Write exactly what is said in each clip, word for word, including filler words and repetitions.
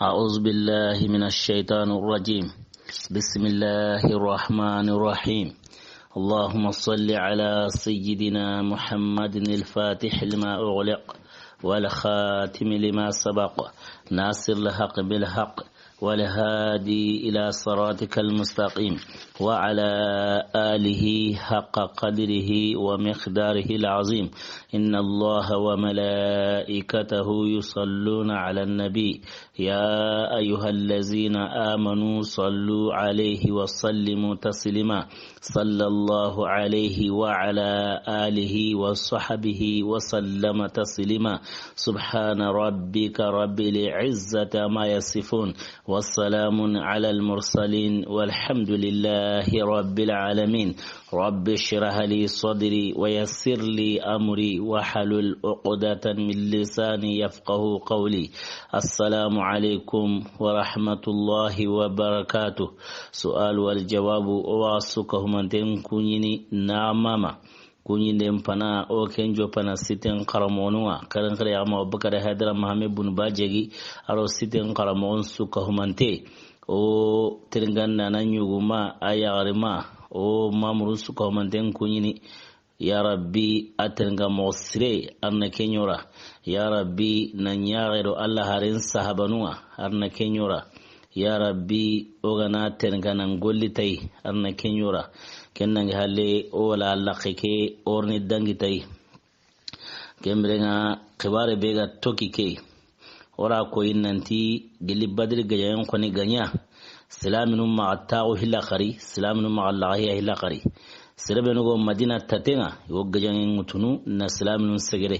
أعوذ بالله من الشيطان الرجيم. بسم الله الرحمن الرحيم. اللهم صل على سيدنا محمد الفاتح لما أغلق والخاتم لما سبق ناصر الحق بالحق والهادي إلى صراطك المستقيم وعلى آله حق قدره ومقداره العظيم. إن الله وملائكته يصلون على النبي. يا أيها الذين آمنوا صلوا عليه وسلموا تسليما. صلى الله عليه وعلى آله وصحبه وسلم تسليما. سبحان ربك رب العزة عما يصفون. وسلام على المرسلين والحمد لله رب العالمين. رب اشرح لي صدري ويسر لي أمري واحلل عقدة من لساني يفقه قولي. السلام عليكم ورحمة الله وبركاته. سؤال والجواب. واسكه من تنكوني نعم. Kuɲinden pana, o ken jo pana siten xaramoxonu ŋa, xerenxere yaxama o Bakari Haydara Mahame Bunu Bajegi, a ro siten xaramoxon su ka humante, o teringan nana ɲuguma, a yaxarima, o mamurun su ka humanten kuɲini. Ya Rabbi, a teringa moxo sire, ar na ke ɲora. Ya Rabbi, na ɲaxe do Alla haren sahabanu ŋa, ar na ke ɲora. Ya Rabbi, o ga na terinka nan golli tay, ar na ke ɲora. Ken nangi halle, o wala laqe ke, o ri ni dangi tay. Ken biren ŋa, xibare be ga toki ke. O ra ko yi nanti, gilli Badri gajaŋen xoni gaɲa. Silaminu maxa taxu hilla xari, silaminu maxa laxiya hilla xari. Sere benu go Madina taten ŋa, i wo gajaŋen ŋutunu na silaminu segere.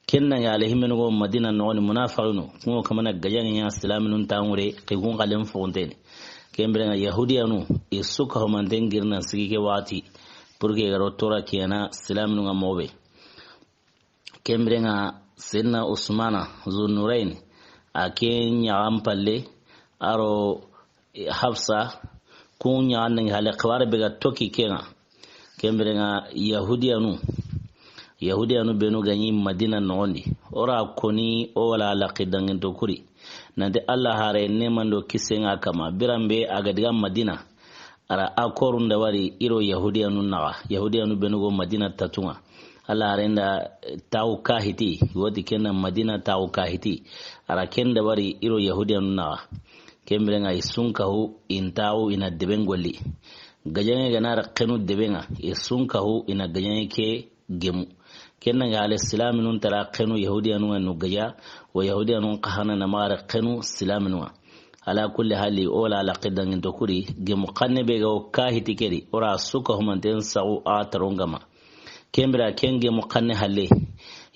Ken nangi alehimenu go Madina noxoni munafaxinu, kuŋo kamana gajaŋe ɲa silaminun taŋure, xi kun xalen fuxunteni. Ken biren ŋa Yahudiyanu, i su ka humanten girinan sigi ke waxati, pour que i ga ro tora kiyana silaminu ŋa moxo be. Ken biren ŋa Senna Usmana Zunnurain, a ke ɲaxan palle, a ro Hafsa, kun ɲaxan nangi hale xibare be ga toki ke ŋa. Ken biren ŋa Yahudiyanu, Yahudiyanu benu gaɲi Madina noxondi. O ra koni o wala laqi danginto kuri. Nanti Alla hare nemando kisen ŋa kama. Biran be a ga diga Madina. A ra akorun da wari i ro Yahudiyanu naxa. Yahudiyanu benu go Madina taten ŋa. Alla haren da taxu kahiti, woti ken na Madina taxu kahiti. A ra ken da wari i ro Yahudiyanu naxa. Ken biren ŋa i su n kahu, i n taxu, i na deben golli. Gajaŋe ga na ra xenu deben ŋa, i su n kahu, i na gajaŋe ke gemu. Ken nangi hale silaminun tara xenu Yahudiyanu ŋa nu gaja, wa Yahudiyanun xa hana na maxa ra xenu silaminu ŋa. Ala kulli hali, o wala laqi danginto kuri, gemu xanne be ga o kahiti keri, o ra su ka humanten saxu a taron ŋa ma. Ken bira ken gemu xanne halle,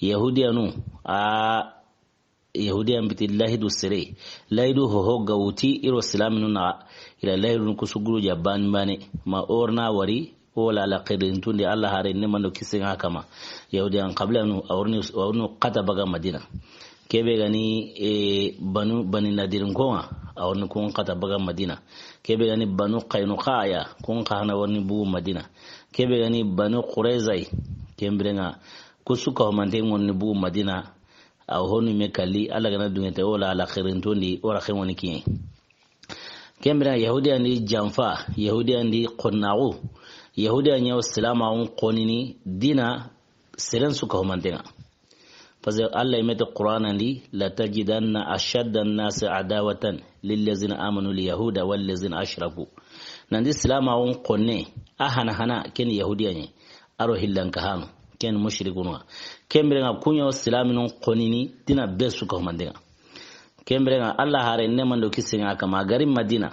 Yahudiyanu, a Yahudiyan biti lahidu sere. Lahidu hoho ga wuti i ro silaminu naxa. I ra lahidun kusu guru ja bani bane. Ma o ri na wari, o wala laqe rintundi Alla hare nemando kisen ŋa kama. Yahudiyan xabilanu, a wo ri ni, a wo ri ni xata baga Madina. Kebe ga ni, e, banu, Bani Nadirin ko ŋa, a wo ri ni kun xata baga Madina. Kebe ga ni Banu Qaynuqa ya, kun xa hana wo ri ni bugu Madina. Kebe ga ni Banu Qurayza yi, ken biren ŋa, kusu ka humanten ŋo ri ni bugu Madina. A wo honu me kalli, Alla ga na duŋe te, o wala laqe rintundi, o ra xen ŋoni kiɲe. Ken biren ŋa Yahudiyan di janfa, Yahudiyan di xonnaxu, Yahudiyan ɲa wo silamaxun xonini dina seren su ka humanten ŋa. Parce que Alla i mete Qur'anan di, "Latajidanna ashadda an-nasi adawatan lillazina amanu al-yahuda wallazina ashraku." Nanti silamaxun xonne, a hana hana, ken Yahudiyan ɲa. A ro hillan kahanu, ken mushrikunu ŋa. Ken biren ŋa kuɲo silaminun xonini dina be su ka humanten ŋa. Ken biren ŋa Alla hare nemando kisen ŋa kama, a ga ri Madina.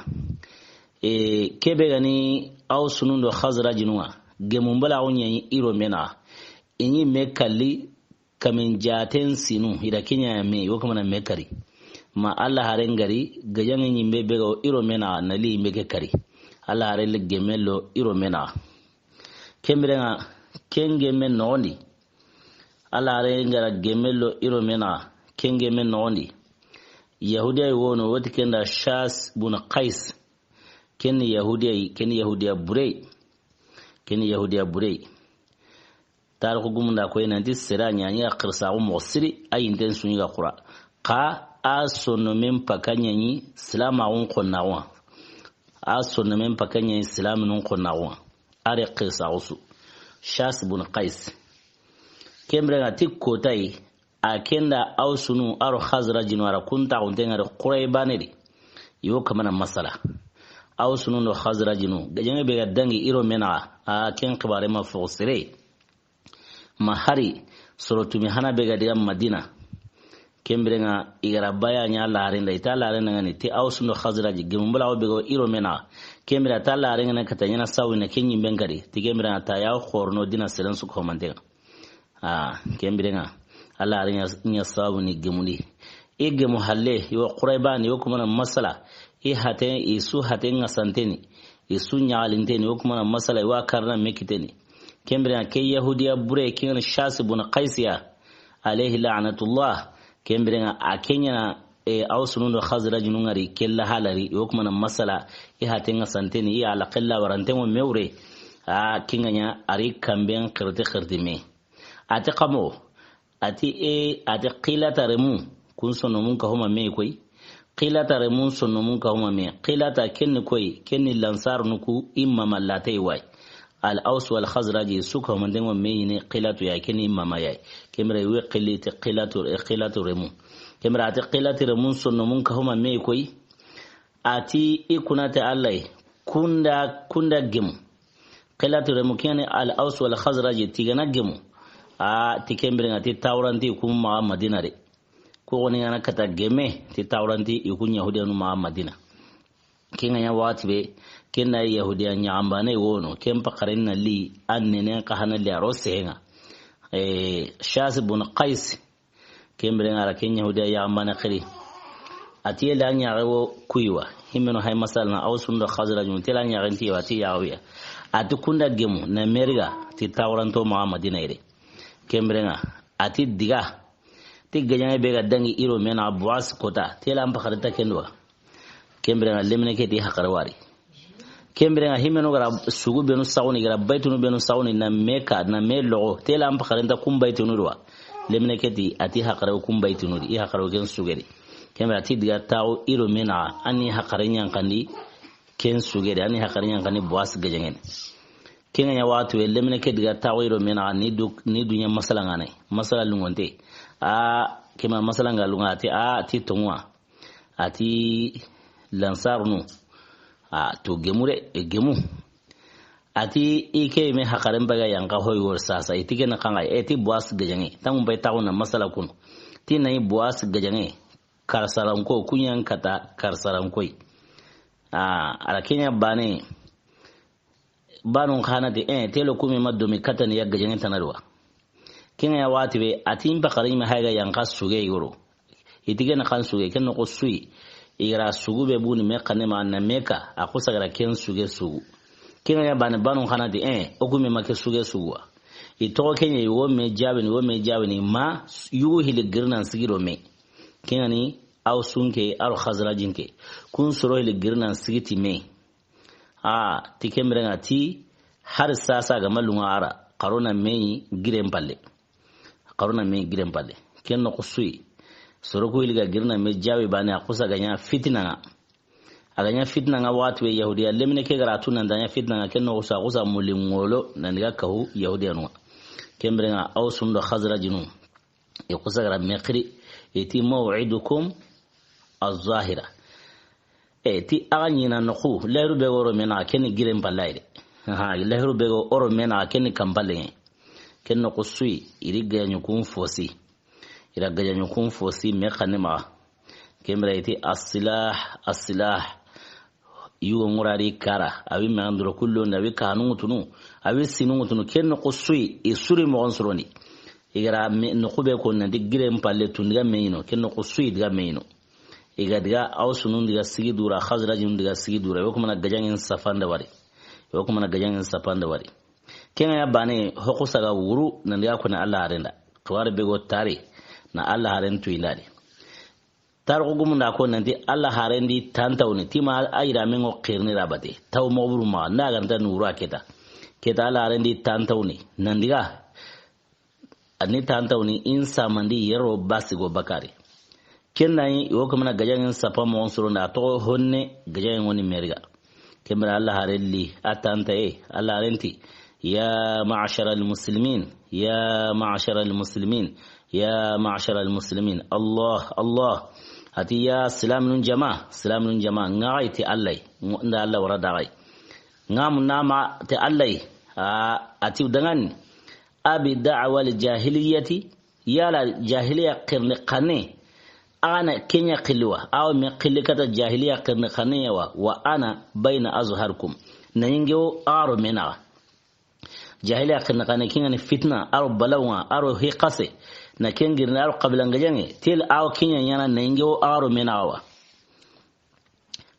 E, kebe ga ni Awsunun do Xazrajinun ŋa, gemun balaxu ɲa ɲi i ro me naxa. I ɲi me kalli kamin jaten sinu, i ra ke ɲa me, i wo kamana me kari. Ma Alla haren ga ri, gajaŋe ɲi be be ga o i ro me naxa, na li i me ke kari. Alla hare le gemme lo i ro me naxa. Ken biren ŋa, ken gemme noxondi. Alla hare ga ra gemme lo i ro me naxa, ken gemme noxondi. Yahudiya yi wono, woti ken da Shas bun Qais. Ken ni Yahudiya yi, ken ni Yahudiya burey. Ken ni Yahudiya burey. Tarixu gumun da koy nanti sera ɲa ɲi a xirsaxu moxo siri, a yinten su ɲi ga xura. Xa a sonnomen paka ɲaɲi silamaxun xonnaxun ŋa. A sonnomen paka ɲaɲi silaminun xonnaxun ŋa. A re xisa xusu. Shas bun Qais. Ken biren ŋa ti kotayi, a ken da Awsunu a ro Xazrajinu a ra kun taxunten ŋa ri Xuraybane di. Yo kamana masala. Awsunu do Xazrajinu, gajaŋe be ga dangi i ro me naxa, a ken xibare ma fo sere. Ma hari soro tumi hana be ga diga Madina. Ken biren ŋa i ga ra baya ɲa laren da, i ta laren ŋa ni, ti Awsu do Xazraji, gemu bula wo be ga i ro me naxa. Ken biren ta laren ŋa na kata ɲana sawi na ken ɲimben kari. Ti ken biren ta ya xorono dina seren su ko manten ŋa. A, ken biren ŋa, Alla ari ɲa, ɲa sababu ni gemundi. I gemu halle, i wa Quraybani, i wa kumana masala. I hate, i su hate ŋa santeni. I su ɲaxalinteni, i wa kumana masala, i wa karna me kiteni. Ken biren ŋa ke Yahudiya bure, ken ŋa ni Shas bun Qaisiya, alayhi la'natullah. Ken biren ŋa a ken ɲa na, e, Awsunu do Xazrajinu ŋa ri, ke la halari, i wa kumana masala, i hate ŋa santeni, i ala xella waranten ŋo mewre. A, ken ŋa ɲa, ari kamben xirti xirti me. Ati kamo, ati e, ati Qilata remu, kun sonnomun ka huma me koy. Qilata remun sonnomun ka huma me. Qilata ken ni koy, ken ni Lansarunu ku i mama late way. Al Aws wal Xazraj su ka humanten ŋo me ɲi ne Qilatu ya, ken ni mama ya. Ken biren i wa xili ti Qilatu, e, Qilatu remu. Ken biren ati Qilati remun sonnomun ka huma me koy. Ati i kuna te Alla yi, kunda, kunda gemu. Qilatu remu ken ni Al Aws wal Xazraj ti ga na gemu. A ti ken biren ŋa ti Tawranti kun maxa Madina de. Ko xoni ŋa na kata geme ti Tawranti i kun Yahudiyanu maxa Madina. Ken ŋa ɲa waxati be, ken na Yahudiya ɲaxanbane wono, ken paxaren na li, an nenen xa hana li a ro sehe ŋa. E, Shas bun Qais, ken biren ŋa ra ken Yahudiya yaxanbane xiri. Ati yela ɲaxe wo kuyi wa. Himeno hay masala na Awsun do Xazrajun, tela ɲaxen ti wa, ti yaxawiya. Ati kunda gemu, na meriga, ti Tawranto maxa Madina yere. Ken biren ŋa, ati diga, ti gajaŋe be ga dangi i ro me naxa Buwas kota, tela an paxare ta ken do wa. Ken biren ŋa lemine ke ti haqare wari. Ken biren ŋa himeno ga ra sugu benu saxuni, ga ra baytunu benu saxuni, na me ka, na me loxo, tela an paxare ta kun baytunu do wa. Lemine ke ti, ati haqare kun baytunu di, i haqare ken sugeri. Ken biren ati diga taxu i ro me naxa, ani haqare ɲanxandi, ken sugeri, ani haqare ɲanxandi Buwas gajaŋen. Ken ŋa ɲa waxati be, lemine ke diga taxu i ro me naxa, ni du, ni duɲa masala ŋa ne. Masala lungonte. A, kema masala ŋa lunga, ati, a, ti tonŋu wa. Ati Lansarunu. A, to gemu de, e gemu. Ati i ke me haqaren baga yanka hoy wor sasa. Iti ke na kanga, e ti Buwas gajaŋe. Tangu bay taxu na masala kunu. Ti na i Buwas gajaŋe. Karsaranko, kuɲan kata Karsarankoy. A, ala ken ɲa bane. Banun xa na ti, e, telo kumi ma domi katani ya gajaŋen tana do wa. Ken ŋa ya waxati be, ati in paxare ɲi me hay ga yanka suge yoro. Iti ke na kan suge, ken noxo suyi. I ga ra sugu be buni me xanne ma na me ka, a xusa ga ra ken suge sugu. Ken ŋa ya bane, banun xa na ti, e, o kumi ma ke suge sugu wa. I toxo ken ɲa, i wo me jabini, wo me jabini, ma yugo hili girinan sigi do me. Ken ŋa ni Awsun ke, a ro Xazrajin ke. Kun soro hili girinan sigi ti me. A, ti ken biren ŋa ti, hari sasa ga ma lunga a ra, xaro na me ɲi giren palle. Xaro na me ɲi giren palle. Ken noxo suyi. Soro ku hili ga girina me jawi bane, a xusa ga ɲa fitina ŋa. A ga ɲa fitina ŋa waxati be Yahudiya lemine ke ga ra tu nan da ɲa fitina ŋa, ken noxo su a xusa muli ŋolo, nan diga kahu Yahudiyanu ŋa. Ken biren ŋa Awsun do Xazrajinu. I xusa ga ra me xiri, iti maw'idukum az-zahira. E, ti a ga ɲi na noxu, lahiru be ga o ro me naxa, ken ni giren palle yi de. Ha, lahiru be ga o ro me naxa, ken ni kan palle ŋe. Ken noxo suyi, i ri gajaŋu kun fosi. I ra gajaŋu kun fosi, me xanne maxa. Ken biren iti asilah, asilah. Yugo ŋurari kara, a wi me anduro kullo nda, a wi kanu ŋutunu, a wi sinu ŋutunu, ken noxo suyi, i suri moxon sorondi. I ga ra me, noxu be ko nanti giren palle tu n diga me ɲi no, ken noxo suyi diga me ɲi no. I ga diga Awsunu n diga sigi dura, Xazrajinu n diga sigi dura, i wo kumana gajaŋen safanda wari. I wo kumana gajaŋen safanda wari. Ken ŋa ya bane, ho xusa ga wuru, nan diga ko na Alla haren da. Xibaare be ga o tari, na Alla haren tu i nda di. Tarixu gumun da ko nanti Alla haren di tantawni, ti ma a yirame ŋo xirini ra bate. Taw moxo buru maxa, nda ga nta nuru a keta. Keta Alla haren di tantawni, nan diga. A ni tantawni, in samandi yero basi go bakari. Ken na yi, i wo kamana gajaŋen sapa moxon soro nda, a toxo honne gajaŋen ŋoni meriga. Ken bira Alla haren li, a tanta ye, Alla haren ti, يا معشر المسلمين، يا معشر المسلمين، يا معشر المسلمين. Allah, Allah. A ti ya silaminun jama, silaminun jama, ŋa xa yi ti Alla yi, nda Alla wara daxa yi. Ŋa mu nama ti Alla yi, a, a ti dangani, أبدعوى الجاهلية, yala jahiliya xirni xanne, a na ken ya xilli wa, awa me xilli kata jahiliya xirni xanne ya wa, وأنا بين أظهركم, na yinge wo a ro menaxa. Jahiliya xirni xanne, ken ŋa ni fitna, a ro balawŋa, a ro hi xase, na ken girni, a ro xabilan gajaŋe, tel awa ken ya ɲana na yinge wo a ro menaxa wa.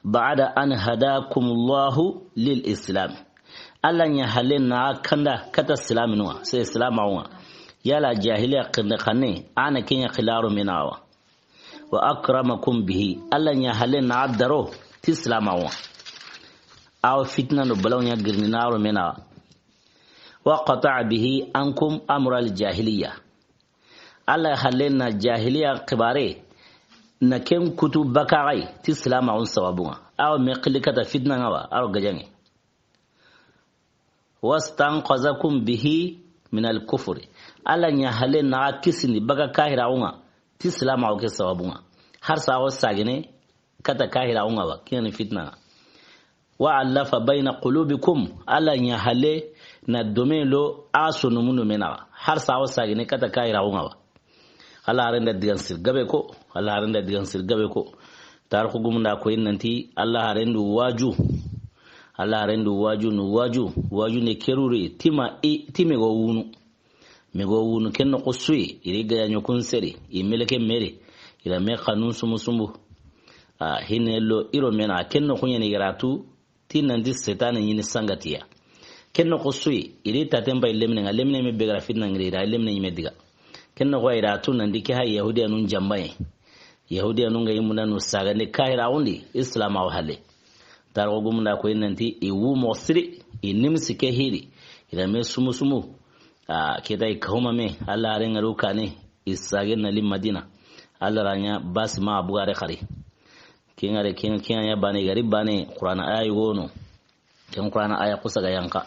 بعد أن هداكم الله للإسلام. Alla ɲa halle na kanda kata silaminu wa, se silamaxu ŋa. Yala jahiliya xirni xanne, a na ken ya xilli a ro menaxa wa. وأكرمكم به. Alla ɲa halle na daro ti silamaxu ŋa. Awa fitna no balaw ɲa girni na ro menaxa. وقطع به عنكم أمر الجاهلية. Alla halle na jahiliya xibare, na ken kutu bakaxay ti silamaxun sababun ŋa. Awa me xilli kata fitna ŋa wa, a ro gajaŋe. واستنقذكم به من الكفر. Alla ɲa halle na kisindi baka kahiraxun ŋa ti silamaxu ke sababun ŋa. Har saxo sagene kata kahiraxun ŋa wa, ken ŋa ni fitna ŋa. وألف بين قلوبكم. Alla ɲa halle na dome lo a sonumunu menaxa. Har saxo sagene kata kahiraxun ŋa wa. Alla haren da digan sir gabe ko. Alla haren da digan sir gabe ko. Tarixu gumun da ko yi nanti Alla haren du waju. Alla haren du waju, nu waju. Waju ne kerure, tima i, time go wunu. Me go wunu ken noxo su yi, i ri gajaŋo kun seri, i meleke meri, i ra me xanun sumu sumu. A, hinne lo i ro menaxa, ken noxo ɲa ni i ga ra tu, ti nanti setane ɲi ni sangatiya. Ken noxo su yi, i ri taten pay lemine ŋa, lemine me be ga ra fitna ŋiri, i ra lemine ɲi me diga. Ken noxo i ra tu nanti ke hay Yahudiyanun jambaye. Yahudiyanun ga i munda nu sagande kahiraxun di, silamaxu halle. Tarixu gumun da ko yi nanti i wu moxo siri, i nimsi ke hiri, i ra me sumu sumu. A, keta i kahuma me, Alla haren ŋa ru kane, i sage na li Madina. Alla ra ɲa basi ma bugare xari. Ken ŋa re, ken, ken ŋa ɲa bane, i ga ri bane, Qur'ana aya yogo no. Ken Qur'ana aya kusa ga yanqa.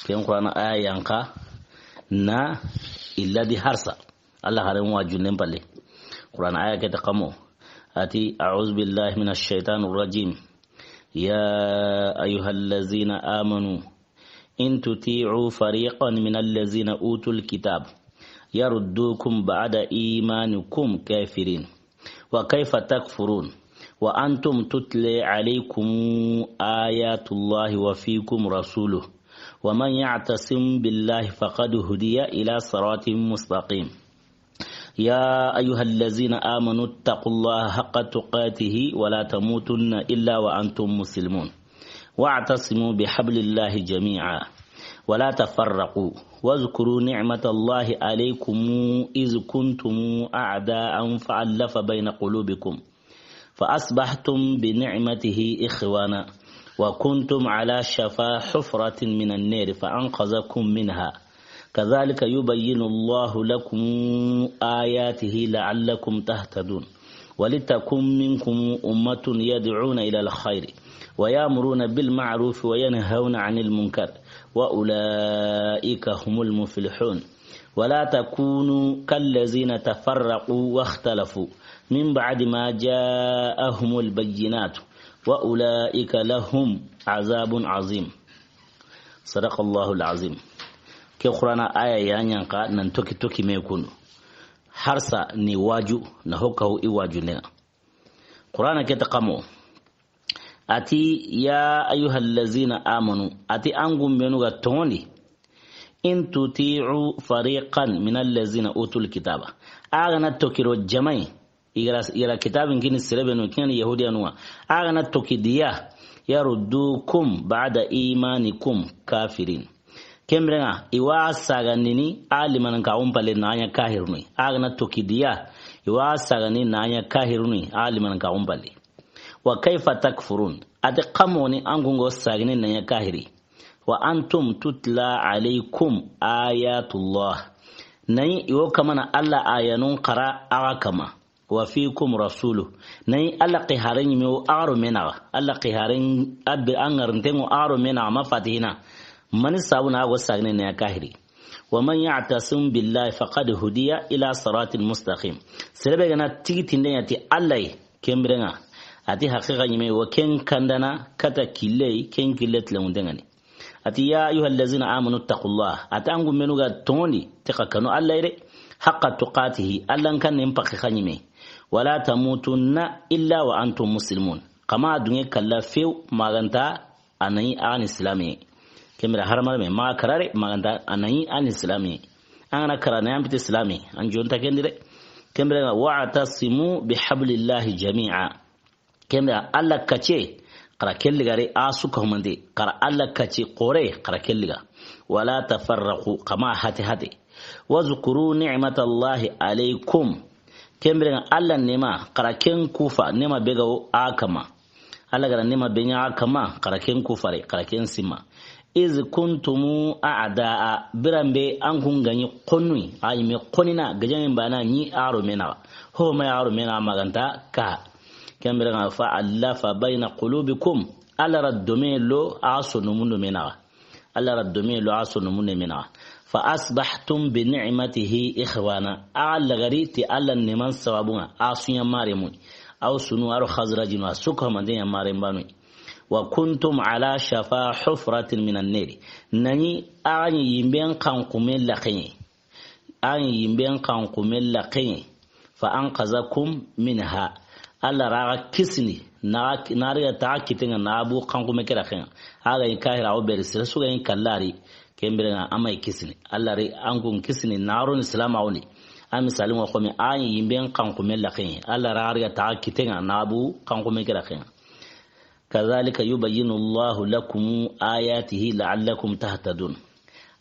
Ken Qur'ana aya yanqa na illa di harsa. Alla haren wa junnen palle. Qur'ana aya ke ta kamo. A ti, أعوذ بالله من الشيطان الرجيم. يا أيها الذين آمنوا إن تطيعوا فريقا من الذين أوتوا الكتاب يردوكم بعد إيمانكم كافرين. وكيف تكفرون وأنتم تتلى عليكم آيات الله وفيكم رسوله ومن يعتصم بالله فقد هدي إلى صراط مستقيم. يا أيها الذين آمنوا اتقوا الله حق تقاته ولا تموتن إلا وأنتم مسلمون. واعتصموا بحبل الله جميعا ولا تفرقوا واذكروا نعمة الله عليكم إذ كنتم أعداء فألف بين قلوبكم فأصبحتم بنعمته إخوانا وكنتم على شفا حفرة من النار فأنقذكم منها كذلك يبين الله لكم آياته لعلكم تهتدون. ولتكن منكم أمة يدعون إلى الخير ويأمرون بالمعروف وينهون عن المنكر وأولئك هم المفلحون. ولا تكونوا كالذين تفرقوا واختلفوا من بعد ما جاءهم البينات وأولئك لهم عذاب عظيم. صدق الله العظيم. Ke Qur'ana aya ya ɲanka nan toki toki me kunu. Harsa ni waju na hokahu i waju nena. Qur'ana ke ta kamo. A ti, يا أيها الذين آمنوا, a ti an gumbenu ga toŋondi. إن تطيعوا فريقا من الذين أوتوا الكتاب. A ga na tokiro jamai, i ga ra, i ga ra kitabin kini serebenu, kini Yahudiyanu wa. A ga na toki diya, يردوكم بعد إيمانكم كافرين. Kemrenga, i wa sagandini a limanan ka umpale na ɲa kahiruni. A ga na toki diya, i wa sagandini na ɲa kahiruni a limanan ka umpale. وكيف تكفرون. A ti kamoni an gungo sagini na ɲa kahiri. وأنتم تتلى عليكم آيات الله. Nayi i wo kamana Alla ayanun kara a ga kama. Wa fikum rasulu. Nayi Alla xihare ɲime wo a ga ro me naxa. Alla xihare a be a ŋarinten ŋo a ga ro me naxa ma fatihina. Mani sabu na a go sagene ne ya kahiri. Wa man ya'tasim billahi faqad hudiya ila siratin mustaqim. Sere be ga na tigi tinde ɲa ti Alla yi, ken biren ŋa, a ti haqiqa ɲime wo ken kandana kata kille yi, ken kille tilemunten ŋa ni. A ti, ya ayyuhal lazina amanu taqullah. A ti an gummenu ga toŋondi, ti xa kanu Alla yi de. Haqqa tuqatihi, Alla n kanne n paxi xa ɲime. Wala tamutunna illa wa antum muslimun. Xa ma duŋe kalla few, ma ga nta a na ɲi a ni silame. Ken bire haramare me, ma karare, ma ga nta a na ɲi a ni silame. An ga na kara na yan pite silame, an jonta ken di de. Ken bire ŋa, wa'tasimu bihablillahi jami'a. Ken bire Alla kace, xara kelli gare a su ka humande, xara Alla kace xore, xara kelli ga. Wala tafarraqu, xa ma hate hate. Wazkuru ni'matallahi alaykum. Ken bire ŋa Alla nema, xara ken kufa, nema be ga wo a kama. Alla ga ra nema be ɲa a kama, xara ken kufare, xara ken sima. Iz kuntumu a'da'a, biran be an kun ga ɲi xonnu, a yi me xonina, gajaŋe bana ɲi a ro me naxa. Ho ma ya ro me naxa ma ga nta ka. Ken bire ŋa fa allafa bayna qulubikum. Alla ra dome lo a so no mundo me naxa. Alla ra dome lo a so no munde me naxa. Fa asbahtum bi ni'matihi ikhwana. A lagari ti Alla neman sababu ŋa a su ɲa mare mu. Aw sunu a ro Xazrajinu a su ka mande ɲa mare mbanu. Wa kuntum ala shafa hufratin minan nari. Nayi a ɲi yimben xanxume laxeɲe. A ɲi yimben xanxume laxeɲe. Fa anqazakum minha. Alla ra ga kisini, na, na ri ga ta kite ŋa, na bu xanxume ke laxen ŋa. A ga ɲi kahira o beri sere su ga ɲi kallari, ken bire ŋa a ma yi kisini. Alla ri an kun kisini, na ro ni silama woni. A misali ŋo xo me a ɲi yimben xanxume laxeɲe. Alla ra ga ri ga ta kite ŋa, na bu xanxume ke laxen ŋa. Kadhalika yubayyinu Allahu lakum ayatihi la'allakum tahtadun.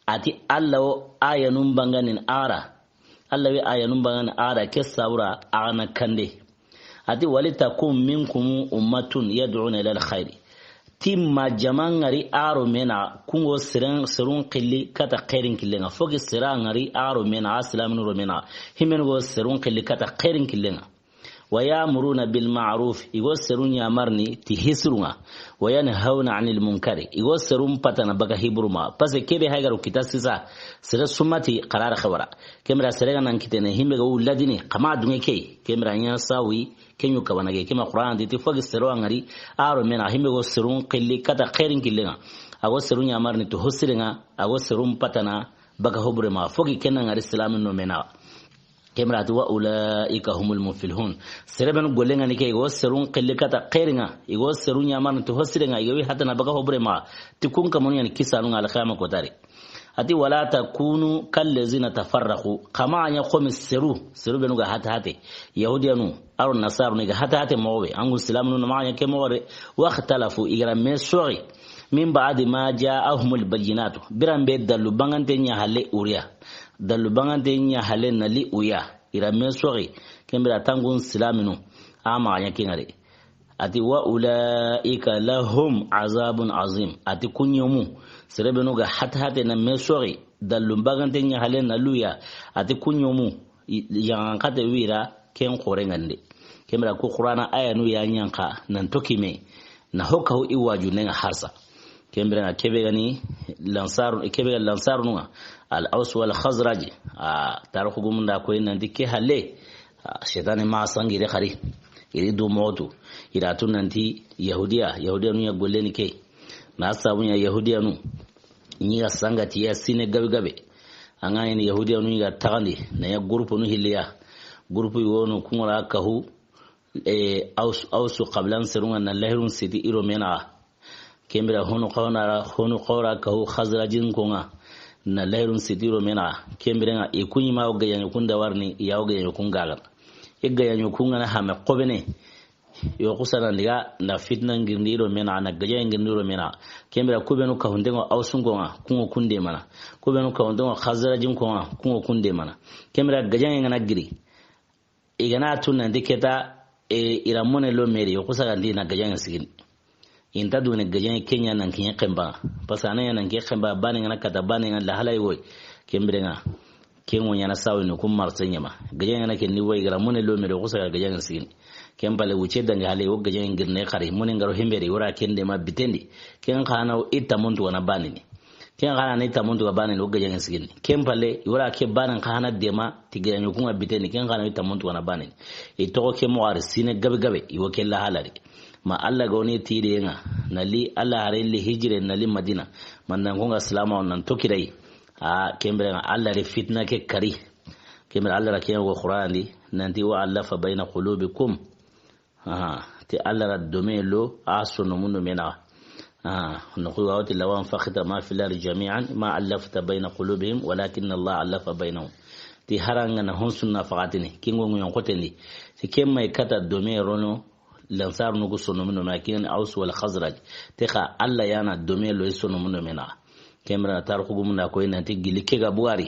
A ti Alla wo ayanun banganin a ra. Alla wo ayanun banganin a ra ke sabura a ga na kande. A ti walitakun minkum ummatun yad'una ila alkhairi. Ti ma jama ŋari a ro me naxa, kun go seren, serun xilli kata xeerin killen ŋa. Fo ke sera ŋari a ro me naxa, a silaminu ro me naxa. Himenu go serun xilli kata xeerin killen ŋa. Wa ya'muruna bil ma'ruf, i go serun ɲamarni ti hisirun ŋa. Wa yanhawna anil munkari, i go serun patana baga hiburu ma. Parce que kebe haygaro kita sisa, sere sumati xarara xawara. Ken bire sere ga nan kitene, himbe ga wuladini, xa ma duŋe ke, ken bire ɲa sawi, ken ɲu kawana ke, ken ma Qur'an di ti fo ke sero ŋari, a ro me naxa, himbe go serun xilli kata xeerin killen ŋa. A go serun ɲamarni ti hosiren ŋa, a go serun patana baga hobure ma. Fo ke ken na ŋari silamin no me naxa. Ken bire a ti wa ulaika humul muflihun. Sere benu gollen ŋa ni ke, i go serun xilli kata xeerin ŋa, i go serun ɲamarni ti hosiren ŋa, i go wi hatana baga hobure ma. Ti kun kamanu ɲa ni kisanu ŋa alxiyama kotari. A ti wala takunu kallazina tafarraqu. Xa ma ɲa xo me seru, seru benu ga hate hate. Yahudiyanu, a ro nasaru ni ga hate hate moxo be. An gu silaminu na ma ɲa ke moxo de. Waxtalafu, i ga ra me soxi. Min ba'di ma ja'ahumul bayyinatu. Biran be dallu bangante ɲa halle uriya. Dallu bangante ɲa halle na li uya. I ra me soxi, ken bire a tangun silaminu, a ma ɲa ken ŋa de. A ti wa ulaika lahum azabun azim. A ti kun ɲomu, sere benu ga hate hate na me soxi, dallu bagante ɲa halle na luya. A ti kun ɲomu, i-, yaxan xate wi ra ken xoren ŋa nde. Ken bire ku Qur'ana ayanu ya ɲa xa nan toki me. Na ho kahu i waju ne ŋa harsa. Ken bire ŋa kebe ga ni lansaru, kebe ga lansarunu ŋa. Al Aws wal Khazraj. A, tarixu gumun da ko nanti ke halle. A, seytaane ma sangi de xari. I ri du moxo tu. I ra tu nanti Yahudiya, Yahudiyanu ya golleni ke. Na sabu ɲa Yahudiyanu. Ɲi ga sanga ti ya sine gabe gabe. An ga ɲi Yahudiyanu ɲi ga taxandi. Na ya groupe nu hilliya. Groupe yogo no kun ŋa ra kahu. E, Aws, Awsu xabilan serun ŋa na lahirun siti i ro me naxa. Ken bire honu xawna ra, honu xawra kahu Xazrajin ko ŋa na lahirun siti i ro me naxa. Ken bire ŋa i kun ɲi ma o gajaŋe kun da warni, ya o gajaŋe kun gaga. I gajaŋe kun ŋa na hame xobene. Yo xusana ndiga na fitna ngirndi i ro me naxa, na gajaŋe ngirndi i ro me naxa. Ken bire ku benu kahunten ŋo Awsun ko ŋa, kun ŋo kun demana. Ku benu kahunten ŋo Xazrajin ko ŋa, kun ŋo kun demana. Ken bire gajaŋe ŋa na giri. I ga na tu nanti ke ta, e, i ra mone lo meri, o kusa ga ndi na gajaŋe sigini. I nta dugune gajaŋe ke ɲa nan kiɲe xemba. Parce que a na ɲa nan kiɲe xemba, bane ŋa na kata, bane ŋa lahalay woy. Ken bire ŋa. Ken ŋo ɲaana sawi ni kun marse ɲaama. Gajaŋe na ken ni woyi gara mone lo mere ko saga gajaŋe sigini. Ken pale wuce dangi hale wo gajaŋe girne xari mone ngaro himberi wora ken de ma bitendi. Ken xana ita muntu wana banini. Ken xana ni tamuntu ga banini wo gajaŋe sigini. Ken pale wora ke banan xana de ma ti gajaŋe kun ga bitendi. Ken xana ita muntu wana banini. I toxo ke mo ari sine gabe gabe i wo ke la halari. Ma Allah ga woni tide ŋa, na li Allah hare li hijire na li Madina. Man nan ko ŋa salama on nan tokirai. A, ken bire ŋa Allah re fitna ke kari. Ken bire Allah ra ke go Qur'an di, nanti wa allafa bayna qulubikum. Aha, ti Allah ra dome lo a sono mundo mena. Aha, no ko wawti lawan fakhta ma fil ardi jami'an ma allafta bayna qulubihim walakin Allah allafa baynahum. Ti haranga na hon sunna fagatini, kingo ngon kotendi. Ti kemma kata dome rono, Lansar nugu sono mundo me, a kiyan Aus wal Khazraj. Te xa Allah yana dome lo sono mundo mena. Ken bire na tarixu gumu na koyi nanti gili ke ga buwari.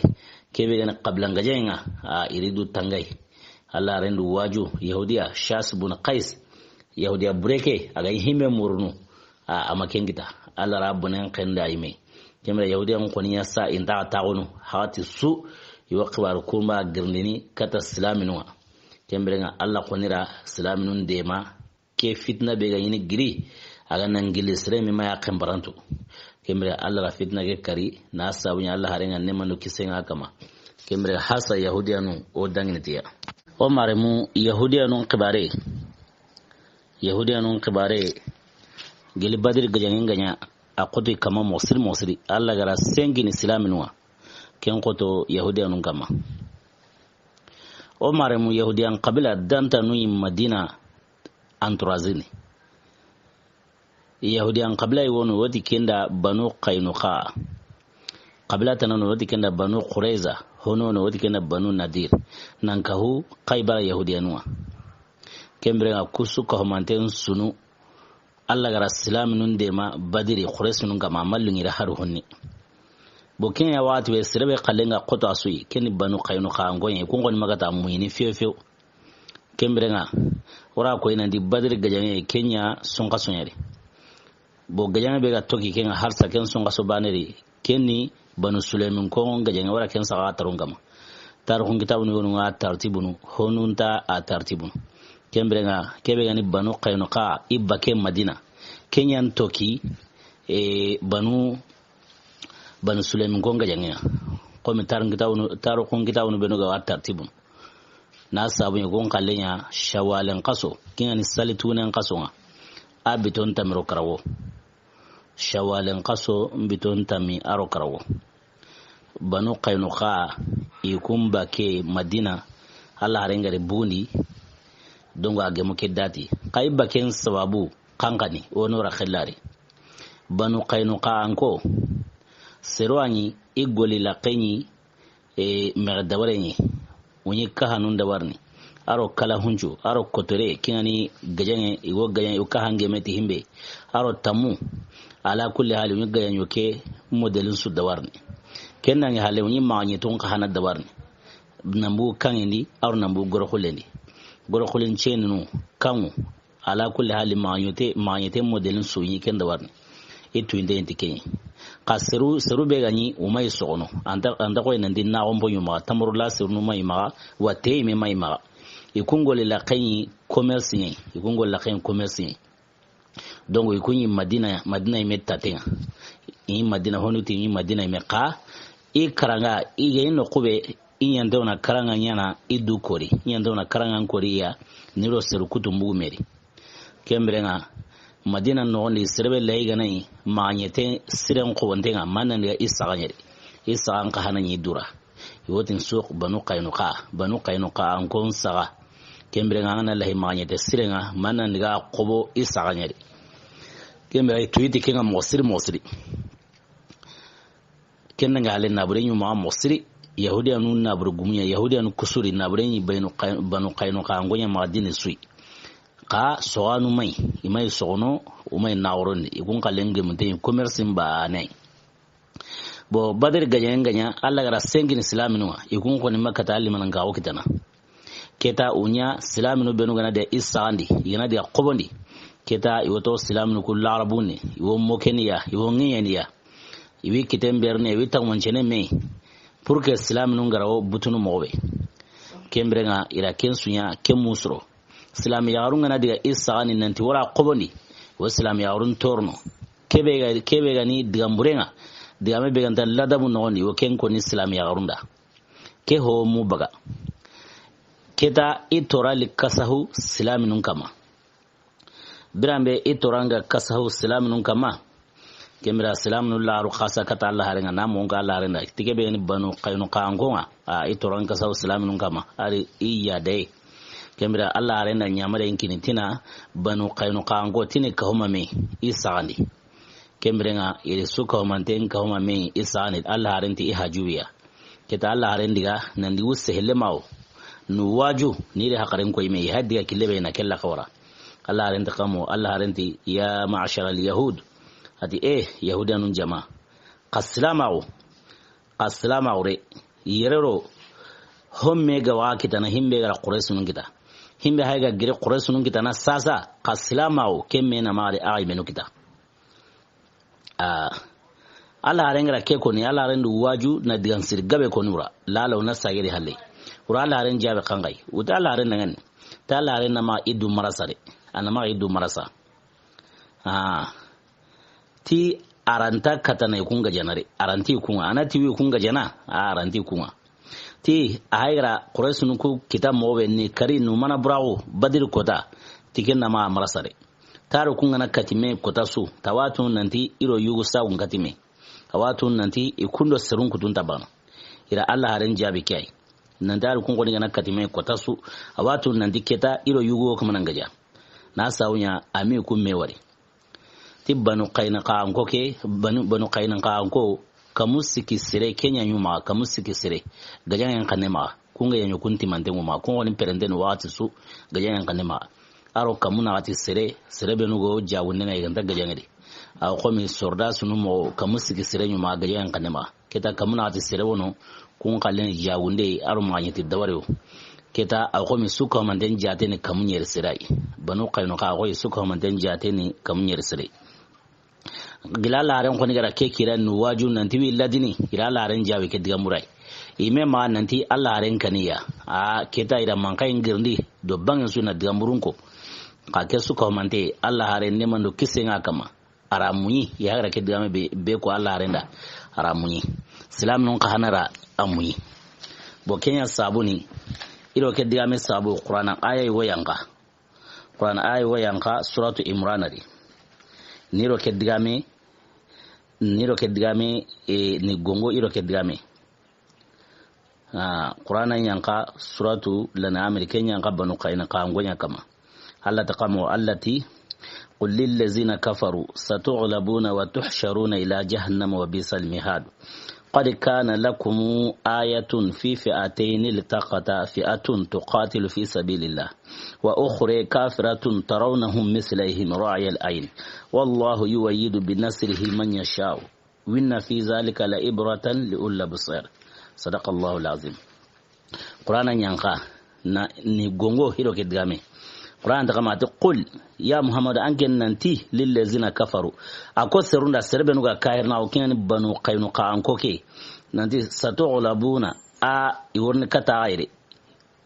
Ke be gani qabila gajaŋe ŋa, a, i ri du tangay. Allah rendu waju Yahudiya Shas bun Qais. Yahudiya bureke a ga himbe murunu. A, ama ken kita. Allah ra bunen kenda ime. Ken bire Yahudiya ŋo koni ya sa inta taxunu. Hati su i wa xibaru kumba girndini kata silaminu ŋa. Ken bire ŋa Allah xo ni ra silaminun dema ke fitna be ga ɲini giri a ga nan gili sere mi ma ya ken barantu. Ken bire Allah ra fitna ke kari na sabu ɲa Allah hare ŋa ne manu kise ŋa kama. Ken bire hasa Yahudiyanu o dangini tiya. O maremu Yahudiyanun xibare. Yahudiyanun xibare gili Badri gajaŋe ŋa ɲa a xoti kama mosiri mosiri. Allah ga ra sengini silaminu ŋa. Ken xoto Yahudiyanun kama. O maremu Yahudiyan qabila danta nu yi Madina anturazini. Yahudiyan qabila yi wonu woti kenda Banu Qaynuqa. Qabila tananu woti kenda Banu Qurayza. Hono no woti kenda Banu Nadir. Nan kahu Khaybara Yahudiyanu ŋa. Ken bire ŋa kusu kahumanten sunu. Allah ga ra silaminun dema Badiri Quraysinun kama mallu ŋira haru honni. Bo ken ya waxati be sere be xalle ŋa xoto a su yi, ken ni Banu Qaynuqa ŋo ɲi, kun xoni ma ga ta muyini few few. Ken bire ŋa, wora koyi nanti Badiri gajaŋe ken ɲa sunxaso ɲa ri. Bo gajaŋe be ga toki ken ŋa harsa ken sunxaso bane ri, ken ni Banu Sulaymin ko gajaŋe wora ken saxa tarun kama. Tarixun kitabunu yonu ŋa tartibunu, honunta a tartibunu. Ken bire ŋa, ke be gani Banu Qaynuqa, i bake Madina. Ken ɲa n toki, e, Banu, Banu Sulaymin ko gajaŋe ŋa. Komi tarixun kitabunu, tarixun kitabunu benu ga wa tartibunu. Na sabu ɲa gon xalle ɲa Shawalen xaso, ken ŋa ni salitunen xaso ŋa. A biton tamiro karago. Shawalen xaso n biton tami a ro karago. Banu Qaynuqa, i kun bake Madina, Allah haren ga ri bundi, dongo a gemu ke dati. Xa i baken sababu, xanxani, wono ra xellari. Banu Qaynuqa an ko, sero a ɲi, i goli la xeɲi, e, mexe dabare ɲi. Wo ɲi kahanun dabarini. A ro kala huncu, a ro kotore, ken ŋa ni gajaŋe, i wo gajaŋe, i wo kahan geme ti himbe. A ro tammu, ala kulli hali, wo ɲi gajaŋe ke modelin su dabarini. Ken nangi hale, wo ɲi maxa ɲetun kahana dabarini. Nambu kaŋindi, a ro nambu goroxulendi. Goroxulen ceninu, kaŋu, Ala kulli hali, maxa ɲete, maxa ɲete modelin su ɲi ken dabarini. I tuyinte inti ken ɲi. Xa seru, seru be ga ɲi, o ma yi soxono. Anta, anta xoy nanti naxon bo ɲu maxa, tamaro la seru nu ma yi maxa, wa te yi me ma yi maxa. I kun goli la xeɲi commerce ɲi, i kun goli la xeɲi commerce ɲi. Donc, i kun ɲi Madina, Madina yi me tatenga. I Madina honu ti ɲi Madina yi me xa. I karanga, i ga yi no xube, i ɲanta wona karanga ɲana, i du kori. I ɲanta wona karanga kori ya, ni ro seru kutu mbugu meri. Ken bire ŋa, Madina noxondi, sere be layi ga na yi, maxa ɲete siren xobonte ŋa, ma nan diga i saxa ɲeri. I saxa n xa hana ɲi dura. I wotin suq Banu Qaynuqa, Banu Qaynuqa an kon saxa. Ken bire ŋa, an ga na lahi maxa ɲete siren ŋa, ma nan diga xobo i saxa ɲeri. Ken bire i tuyiti ken ŋa moxo siri, moxo siri. Ken nga hale nabure ɲu maxa moxo siri. Yahudiyanu nabure gumuɲa, Yahudiyanu kusuri nabure ɲi Banu Qay-, Banu Qaynuqa, an goɲa maxa dini suyi. Xa soxanu mayi, i mayi soxono, o mayi naxorondi. I kun xalen gemunte ɲi commerce n bane. Bon, Badri gaɲa, gaɲa, Alla gara sengini silaminu ŋa. I kun xoni Makka ta limanan ga wo kitana. Keta uɲa silaminu benu gana de i saxandi, i gana de xobondi. Keta i woto silaminu ku larabuni, i wo mokeniya, i wo ŋiɲeniya. I wi kiten berni, i wi tagumancene me. Pour que silaminun ga ra wo butunu moxo be. Ken biren ŋa i ra ken su ɲa, ken musuro. Silami yaxarun ga na diga i saxandi nanti wara xobondi, wo silami yaxarun torono. Kebe ga, kebe ga ni digan buren ŋa, digame be ga nta ladabu noxondi, wo ken koni silami yaxarun da. Ke ho mu baga. Keta i tora li kasahu silaminun kama. Biran be i toran ga kasahu silaminun kama. Ken bira silaminun laxaru xasa kata Alla haren ŋa, na monka Alla haren da. Ti kebe ga ni Banu Qaynuqa anko ŋa. A, i toran kasahu silaminun kama. Ari i ya de. Ken bira Alla haren da ɲamare in kini ti na Banu Qaynuqa anko ti ni kahuma me i saxandi. Ken biren ŋa, i ri su kahumanten kahuma me i saxandi, Alla haren ti i hajuwiya. Keta Alla haren diga, nandi wu sehele mawo. Nu waju, ni ri haqaren koy me, i ha diga kille be na kella xawara. Alla haren ti kamo, Alla haren ti, ya ma'ashara al-yahud. A ti, eh, Yahudiyanun jama. Xa silamaxu, xa silamaxu re, yerero, homme ga wa kitana, himbe ga ra Quraysunun kita. Himbe hay ga gire Quraysunun kitana, sasa, xa silamaxu, ken me na maxa de, axa i menu kita. Ah. Alla haren ga ra ke koni, Alla haren du waju na digan siri gabe koni wura. Lala wuna sageri halle. Wura Alla haren jabe kangai. Wuta Alla haren dangan. Ta Alla haren na ma idu marasa de. Ana ma idu marasa. Ah. Ti aranta katana i kun ga janare. Aranti i kun ŋa. Ana ti wi kun ga jana. Ah, aranti i kun ŋa. Ti a hay ga ra Quraysunun ku kita moxo be ni kari nu mana buraxu Badiri kota. Ti ken na ma marasa de. Taru kun ga na katime kota su, tawatu nanti i ro yugu sagun katime. Awatu nanti i kundo serun kutun tabana. I ra Alla haren jabi kay. Nanti taru kun koni ga na katime kota su, awatu nanti keta i ro yugu o kamana gaja. Na sawunya ami kun me wari. Ti Banu Qaynuqa anko ke, Banu, Banu Qaynuqa anko, kamu siki sire kenya nyuma, kamu siki sire. Gajangen kanema. Kun ga yanyo kun timante ŋuma, kun woni perente no waxati su, gajangen kanema. Aro kamu na ati sere, sere benu go jagunde na i ga nta gajange de. Aw xomi sorda sunu mo kamu siki sere ɲuma gajangen kanema. Keta kamu na ati sere wono, kun xalen jagunde, aro ma ɲi ti dawari wo. Keta aw xomi su kahumanten jateni kamu ɲeri sere yi. Banu Qaynuqa aw xoyi su kahumanten jateni kamu ɲeri sere. Gila Alla haren koni ga ra ke kira nu waju nanti wi ladini, ira Alla haren jawe ke digan burai. I me ma nanti Alla haren kaniya. A keta i ra manka in girndi, do bangen su na digan burun ko. Ka ke su kahumante, Alla haren ne mando kise ŋa kama. A ra muɲi, ya ga ra ke digame be, be ko Alla haren da. A ra muɲi. Silaminun ka hana ra a muɲi. Bo kenya sabuni, i ro ke digame sabu Qur'ana aya i wo yanka. Qur'an aya wo yanka suratu Imran di. Ni ro ke digame, ni ro ke digame, e, ni gongo i ro ke digame. Ah, Qur'an yanka suratu Lan'am di, ken yanka Banu Qaynuqa anko ɲa kama. Alla ta kamo, Alla ti, قل للذين كفروا ستغلبون وتحشرون إلى جهنم وبئس المهاد. قد كان لكم آية في فئتين التقتا فئة تقاتل في سبيل الله وأخرى كافرة ترونهم مثليهم رأي العين والله يؤيد بنصره من يشاء وإن في ذلك لعبرة لأولي الأبصار. صدق الله العظيم. Qur'ana ɲanka na ni gongo hiro ke digame. Qur'an ta kama ti, "Qul, ya Muhammad, an ken nanti, lillazina kafaru." A ko serun da, sere benu ga kahirna, o ken ni Banu Qaynuqa anko ke. Nanti, "Satughlabuna." A, i worni kata ayre.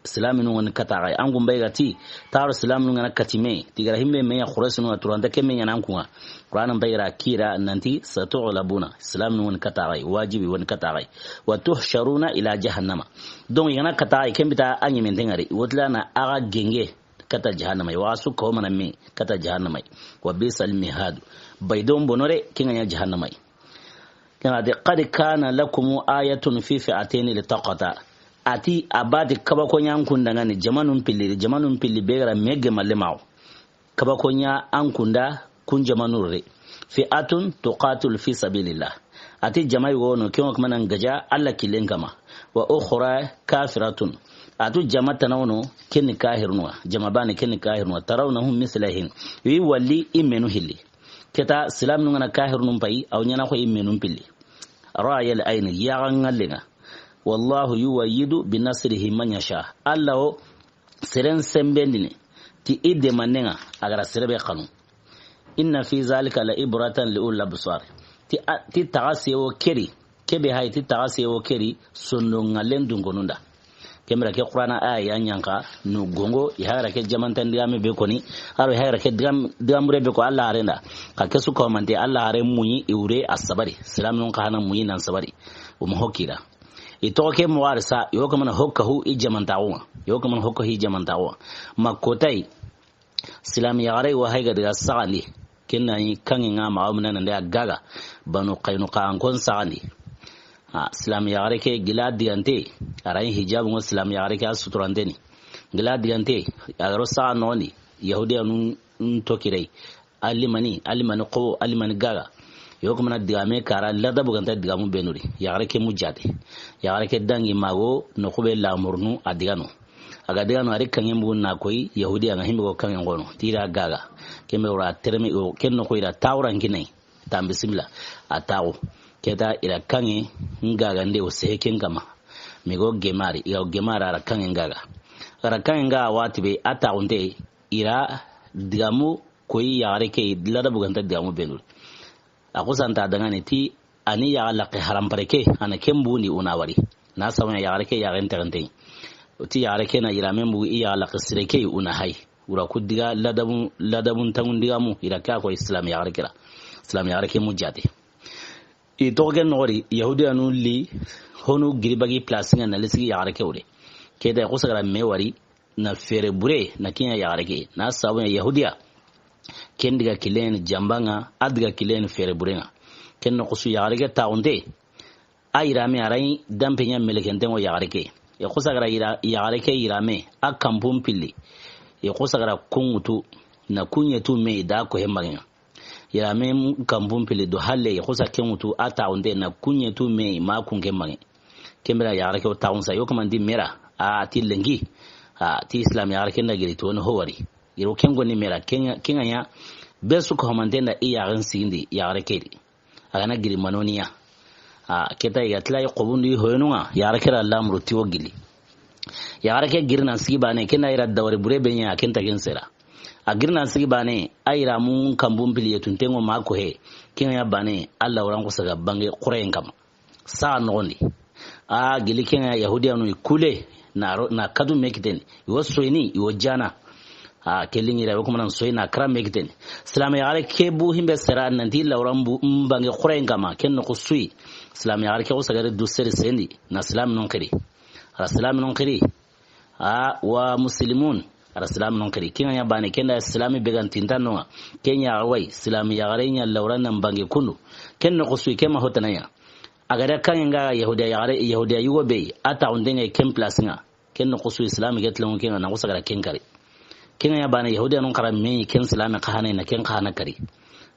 Silaminu woni kata ay. An gumbay ga ti, taro silaminu ngana katime. Tigara himbe me ya Quraysh nu turanta ke me ya nan kunga. Qur'an bayra kira nanti, "Satughlabuna." Silaminu woni kata ay. Wajibi woni kata ay. "Wa tuhsharuna ila jahannama." Donc, yana kata ay, ken bita a ɲimente ngari. Wotla na aga genge kata jahannama. Wa su ko mana me kata jahannama. "Wa bisal mihadu." Baydon bonore, kinga nya jahannama. Kana de, "Qad kana lakum ayatun fi fi'atayn iltaqata." Ati abadi kabako ɲankundangani jamanun pilli, jamanun pilli begara mege malemawo. Kabako ɲa an kunda kun jamanurre. "Fi'atun tuqatilu fi sabilillah." Ati jama yogo no, ken ŋa kuma nan gaja Alla killen kama. "Wa ukhra kafiratun." Atu jama tana wono, ken ni kahirnuwa. Jama bane, ken ni kahirnuwa. "Tarawnahum mislahum." Wi walli i menu hilli. Keta silaminu ngana kahirnun pay, aw ɲana ko i menun pilli. Ra'yal ayni, yaga ngallenga. "Wallahu yuwayyidu bi nasrihi man yasha." Alla o seren sembendini ti i demanenga, agara serebe kanu. "Inna fi zalika la ibratan li ulil absar." Ti a, ti taga sewo keri. Ke be hayi ti taxa sewo keri sondo ŋallen dunkonun da. Ken bire ke Qur'ana aya ya ɲanka nu gongo, i hayi ra ke jamantan digame be koni, aro i hayi ra ke digam-, digamure be ko Alla haren da. Xa ke su ko mante Alla haren muɲi i wure a sabari. Silaminun xa hana muɲi nan sabari. O ma hokira. I toxo ke mo warisa, i wo kamana hokkahu i jamantaxu ŋa. I wo kamana hokkahu i jamantaxu ŋa. Ma kotayi, Silaami yaxare wa hayi ga daga saxandi. Ken na ɲi kaŋŋe ŋa maxa mina nan da gaga. Banu Qaynuqa an kon saxandi. Ha, silaami yaxare ke gila digante. A ra ɲi hijabu ŋo silaami yaxare ke a suturanteni. Gila digante, a ga ro saxa noxondi. Yahudiyanun tokirey. Alimani, alimani ko, alimani gaga. Yo ko mana digame kara ladabu ganta digamu benuri. Yaxare ke mujate. Yaxare ke dangi mago no xube lamurnu a digano. A ga digano a ri kaŋŋe mbugu na koyi, Yahudiya ŋa himbe go kaŋŋe ŋono. Ti i ra gaga. Ken be wura terme o, ken no ko i ra tawran kinai. Tan bisimila. A tawo. Keta i ra kaŋŋe ŋaga nde o sehe ken kama. Mi go gemari, i ga gemari a ra kaŋŋe ŋaga. A ra kaŋŋe ŋaga wati be a tawunte i ra digamu koyi yaxare ke ladabu ganta digamu benuri. A xusanta dangane ti a ni yaxa laxe harampare ke, a na ken bundi o na wari. Na sabu ɲa yaxare ke yaxen texente. Ti yaxare ke na yiramen bugu i yaxa laxe sire ke o na hayi. Wura ku diga ladabu, ladabun tangun digamu, i ra ke a ko Islam yaxare ke ra. Islam yaxare ke mujate. I toxo ken noxori, Yahudiyanu li, honu giribagi place ŋa na lisigi yaxare ke wure. Keta i xusagara me wari, na fere bure, na kiɲa yaxare ke. Na sabu ɲa Yahudiya. Ken diga kilen jambaŋa, a diga kilen fere bureŋa. Ken no xusu yaxare ke taxunte. A yirame a ra ɲi dampe ɲa melekente ŋo yaxare ke. I xusagara yira-, yaxare ke yirame, a kampun pilli. I xusagara kuŋutu, na kuɲetu me da ko hembaŋa. Yirame kampun pilli do halle, i xusa keŋutu, a taxunte na kuɲetu me ma kun ke maŋe. Ken bira yaxare ke o taxun sa, yo kaman di mera, a ti lenki, a ti Islam yaxare ke nda giri to no ho wari. Yiro ken goni mera, ken ŋa, ken ŋa ɲa, be su ko homante nda i yaxen sindi, yaxare ke di. A ga na giri manoniya. A keta i ga tila i xobundi hoyenu ŋa, yaxare ke ra lamuru ti wo gili. Yaxare ke giri nan sigi bane, ken na i ra dawari bure be ɲa, ken ta ken sera. A giri nan sigi bane, a yiramun kambun pili yetunten ŋo ma ko he, ken ŋa ɲa bane, Alla waran ko saga bange xurayen kama. Saxa noxondi. A gili ken ŋa Yahudiyanu i kule, na ro-, na katu me kiteni, i wo soyini, i wo jana. A ke lingira, i wo kuma nan soyi na kara me kiteni. Silaame yaxare ke bu himbe sera nanti lawran bu mbange xurayen kama, ken noxo suyi. Silaame yaxare ke xo sagari du seri sendi, na silaame non xiri. A ra silaame non xiri. A wa muslimun. A ra silaame non xiri. Ken ŋa ɲa bane, ken da silaame be gan tintan no ŋa. Ken ɲa way, silaame yaxare ɲa lawran nan bange kundu. Ken noxo suyi, ken ma hotana ɲa. A ga da kaŋŋe ŋa Yahudiya yaxare, Yahudiya yugo be, a taxunte ŋa ken place ŋa. Ken noxo su Islam ke tilaŋu ken ŋa na xo sagara ken kari. Ken ŋa ɲa bane Yahudiyanun xara me ken Islam xa hana na ken xa hana kari.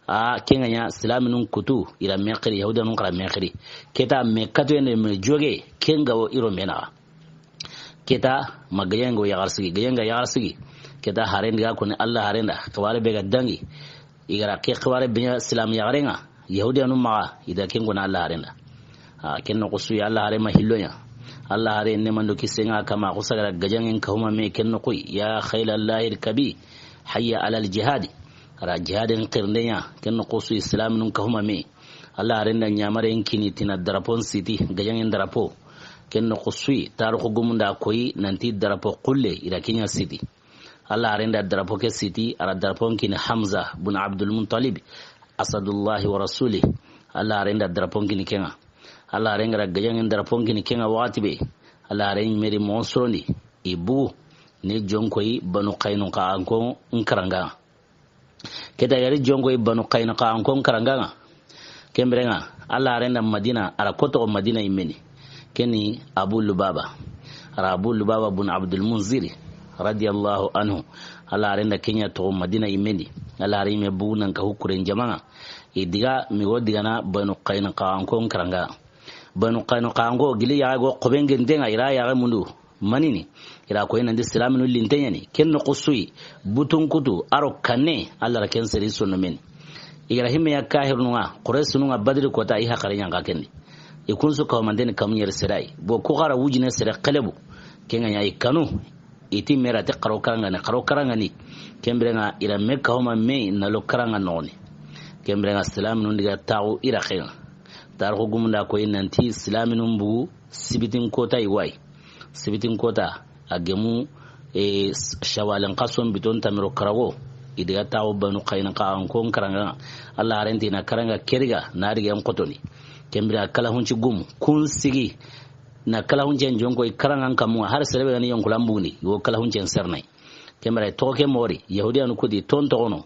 A ken ŋa ɲa Islaminun kutu i ra me xiri, Yahudiyanun xara me xiri. Keta me katu yende me joge ken ga wo i ro me naxa. Keta ma gajaŋe ŋo yaxar sigi, gajaŋe ŋa yaxar sigi. Keta haren di ga koni Alla haren da, xibare be ga dangi. I ga ra ke xibare be ɲa Islam yaxare ŋa, Yahudiyanu maxa, i da ken gona Alla haren da. A, ken noxo suyi Alla hare ma hillo ɲa. Alla hare ne mando kise ŋa kama, xo sagara gajaŋen kahuma me ken noxo yi, ya khayla Allahi irkabi, hayya alal jihadi. A ra jihadin xirinde ɲa, ken noxo suyi Islaminun kahuma me. Alla haren da ɲamaren kini tina darapon siti, gajaŋen darapo. Ken noxo suyi, tarixu gumunda koyi, nanti darapo xulle, i ra ken ɲa siti. Alla haren da drapeau ke siti, a ra drapeau kini Hamza bun Abdul Muttalib, Asadullahi wa Rasuli. Alla haren da drapeau kini ken ŋa. Alla haren ga ra gajaŋen drapeau kini ken ŋa waxati be. Alla haren meri mo sorondi. I bugu ni jonkoyi Banu Qaynuqa an ko n karanga. Keta yari jonkoyi Banu Qaynuqa an ko n karanga ŋa. Ken bire ŋa, Alla haren da Madina, a ra koto Madina yinme ni. Ken ni Abu Lubaba. A ra Abu Lubaba bun Abdul Munziri, radiyallahu anhu. Alla haren da ken ɲa to Madina yinme ni. Alla haren yinme bugu nan ka hukuren jamaŋa. I diga, mi go diga na Banu Qaynuqa an ko n karanga. Banu Qaynuqa an go gili ya go xoben gen denga i ra ya mundu. Manini, i ra koyi nanti silaminu linte ɲa ni, ken noxo suyi, butun kutu, a ro kanne, Alla ra ken seri sonno meni. I ga ra himme ya kahirunu ŋa, Qurayshinu ŋa Badri kota i haxare ɲa ŋa ken di. I kun su kawmanteni kamu ɲeri sere yi. Bo ku xara wujine sere xelebu. Ken ŋa ɲa i kanu, i ti mera ti xaro karangani, xaro karangani. Ken bire ŋa i ra me kawma me na lo karanga noxoni. Ken bire ŋa silaminu ndi ga taxu i ra xeŋa. Tarixu gumun da a koyi nanti silaaminun bugu sibitin kota i wa yi. Sibitin kota a gemu, e, Shawalin xason biton tanmi do karago. I daga taxu Banu Qaynuqa, an kon karanga. Alla haren ti na karanga ke riga na riga n xotoni. Ken bire kalahunci gumu kun sigi na kalahuncen jonko i karangan kamunga, har sere be ga ni yonkulan bugundi, i wo kalahuncen sernay. Ken bire toxo ke mori, Yahudiyanu kudi ton toxono.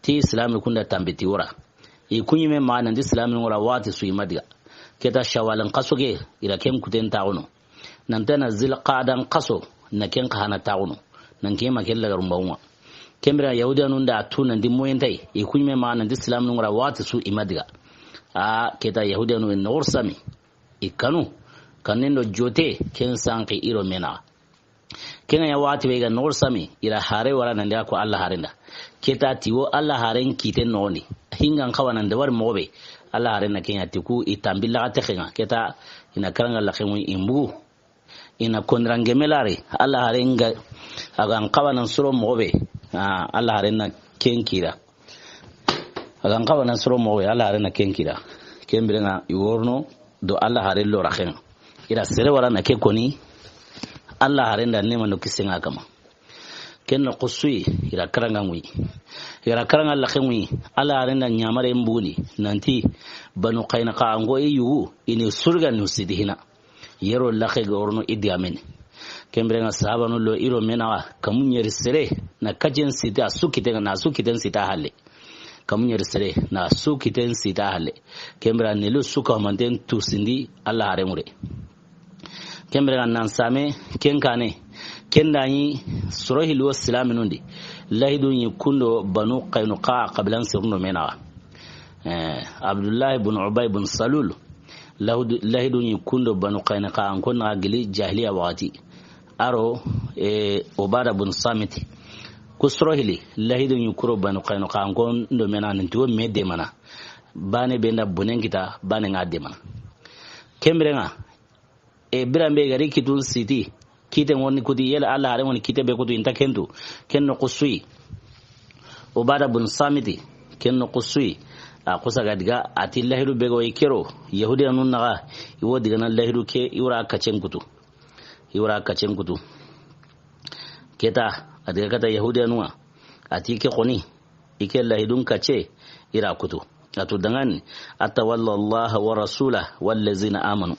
Ti silaami kunda tanbi ti wora. I kuɲime ma nanti silaami wora waxati su i ma diga. Ke ta Shawalin xaso ke, i ra ken kuten taxuno. Nanta na Zilqadan xaso, na ken xa hana taxuno. Nan ke ma ken lagarumba wunga. Ken bire Yahudiyanun da a tu nanti moyentay. I kuɲime ma nanti silaami wora waxati su i ma diga. A ke ta Yahudiyanu i noxor sami. I kanu. Kannen do jote, ken sanki i ro mena. Ken ŋa ya waxati be i ga noxor sami, i ra hare wara nan daga ko Alla haren da. Ke ta ti wo Alla haren kiten noxondi. Hingan xawa nan da wari moxo be. Alla haren na ken ya ti ku i tanbi laxa texen ŋa. Ke ta i na karanga laxen ŋu i mbugu. I na kondirangeme lari. Alla haren ga a ga n xawa nan soro moxo be. A, Alla haren na ken kira. A ga n xawa nan soro moxo be, Alla haren na ken kira. Ken bire ŋa i worno do Alla haren lo raxen. I ra sere wara na ke koni, Alla haren da neema no kisen ŋa kama. Ken noxo su yi, i ra karanga ŋu yi. I ra karanga laxen ŋu yi, Alla haren da ɲamare mbuguni, nanti Banu Qaynuqa an go i yugu, i ni surga ni sidi hina. Yero laxe ga worno i digamen. Ken bire ŋa sahabanu lo i ro mena wa, kamu ɲeri sere, na kacen siti a su kiten ŋa, na su kiten sita halle. Kamu ɲeri sere, na su kiten sita halle. Ken bire ne lo su ka manten tusindi Alla haren ŋure. Ken bire ŋa nan same, ken kane, ken da ɲi soro hili wo silaminun di. Lahidu ɲi kundo Banu Qaynuqa xabilan sirundo mena wa. Eh, Abdullahi bun Ubay bun Salul, lahidu, lahidu ɲi kundo Banu Qaynuqa, an kon na gili jahiliya waxati. A ro, eh, Ubada bun Samiti. Ku soro hili, lahidu ɲi kuro Banu Qaynuqa, an kon do mena nanti wo me demana. Bane be nda bonen kita, bane ŋa demana. Ken bire ŋa, e biran be gari kitun siti, kite ŋoni kuti, yela Alla haren ŋoni kite be kutu, i nta ken tu. Ken noxo su yi. Ubada bun Samiti, ken noxo su yi. A xusa ga diga, a ti lahidu be go i kero, Yahudiyanun naxa, i wo diga na lahidu ke, i wora kacen kutu. I wora kacen kutu. Ke ta, a diga kata Yahudiyanun ŋa, a ti ke xoni, i ke lahidun kace, i ra kutu. A tu dangani, atawalla Allah wa rasulahu wallazina amanu.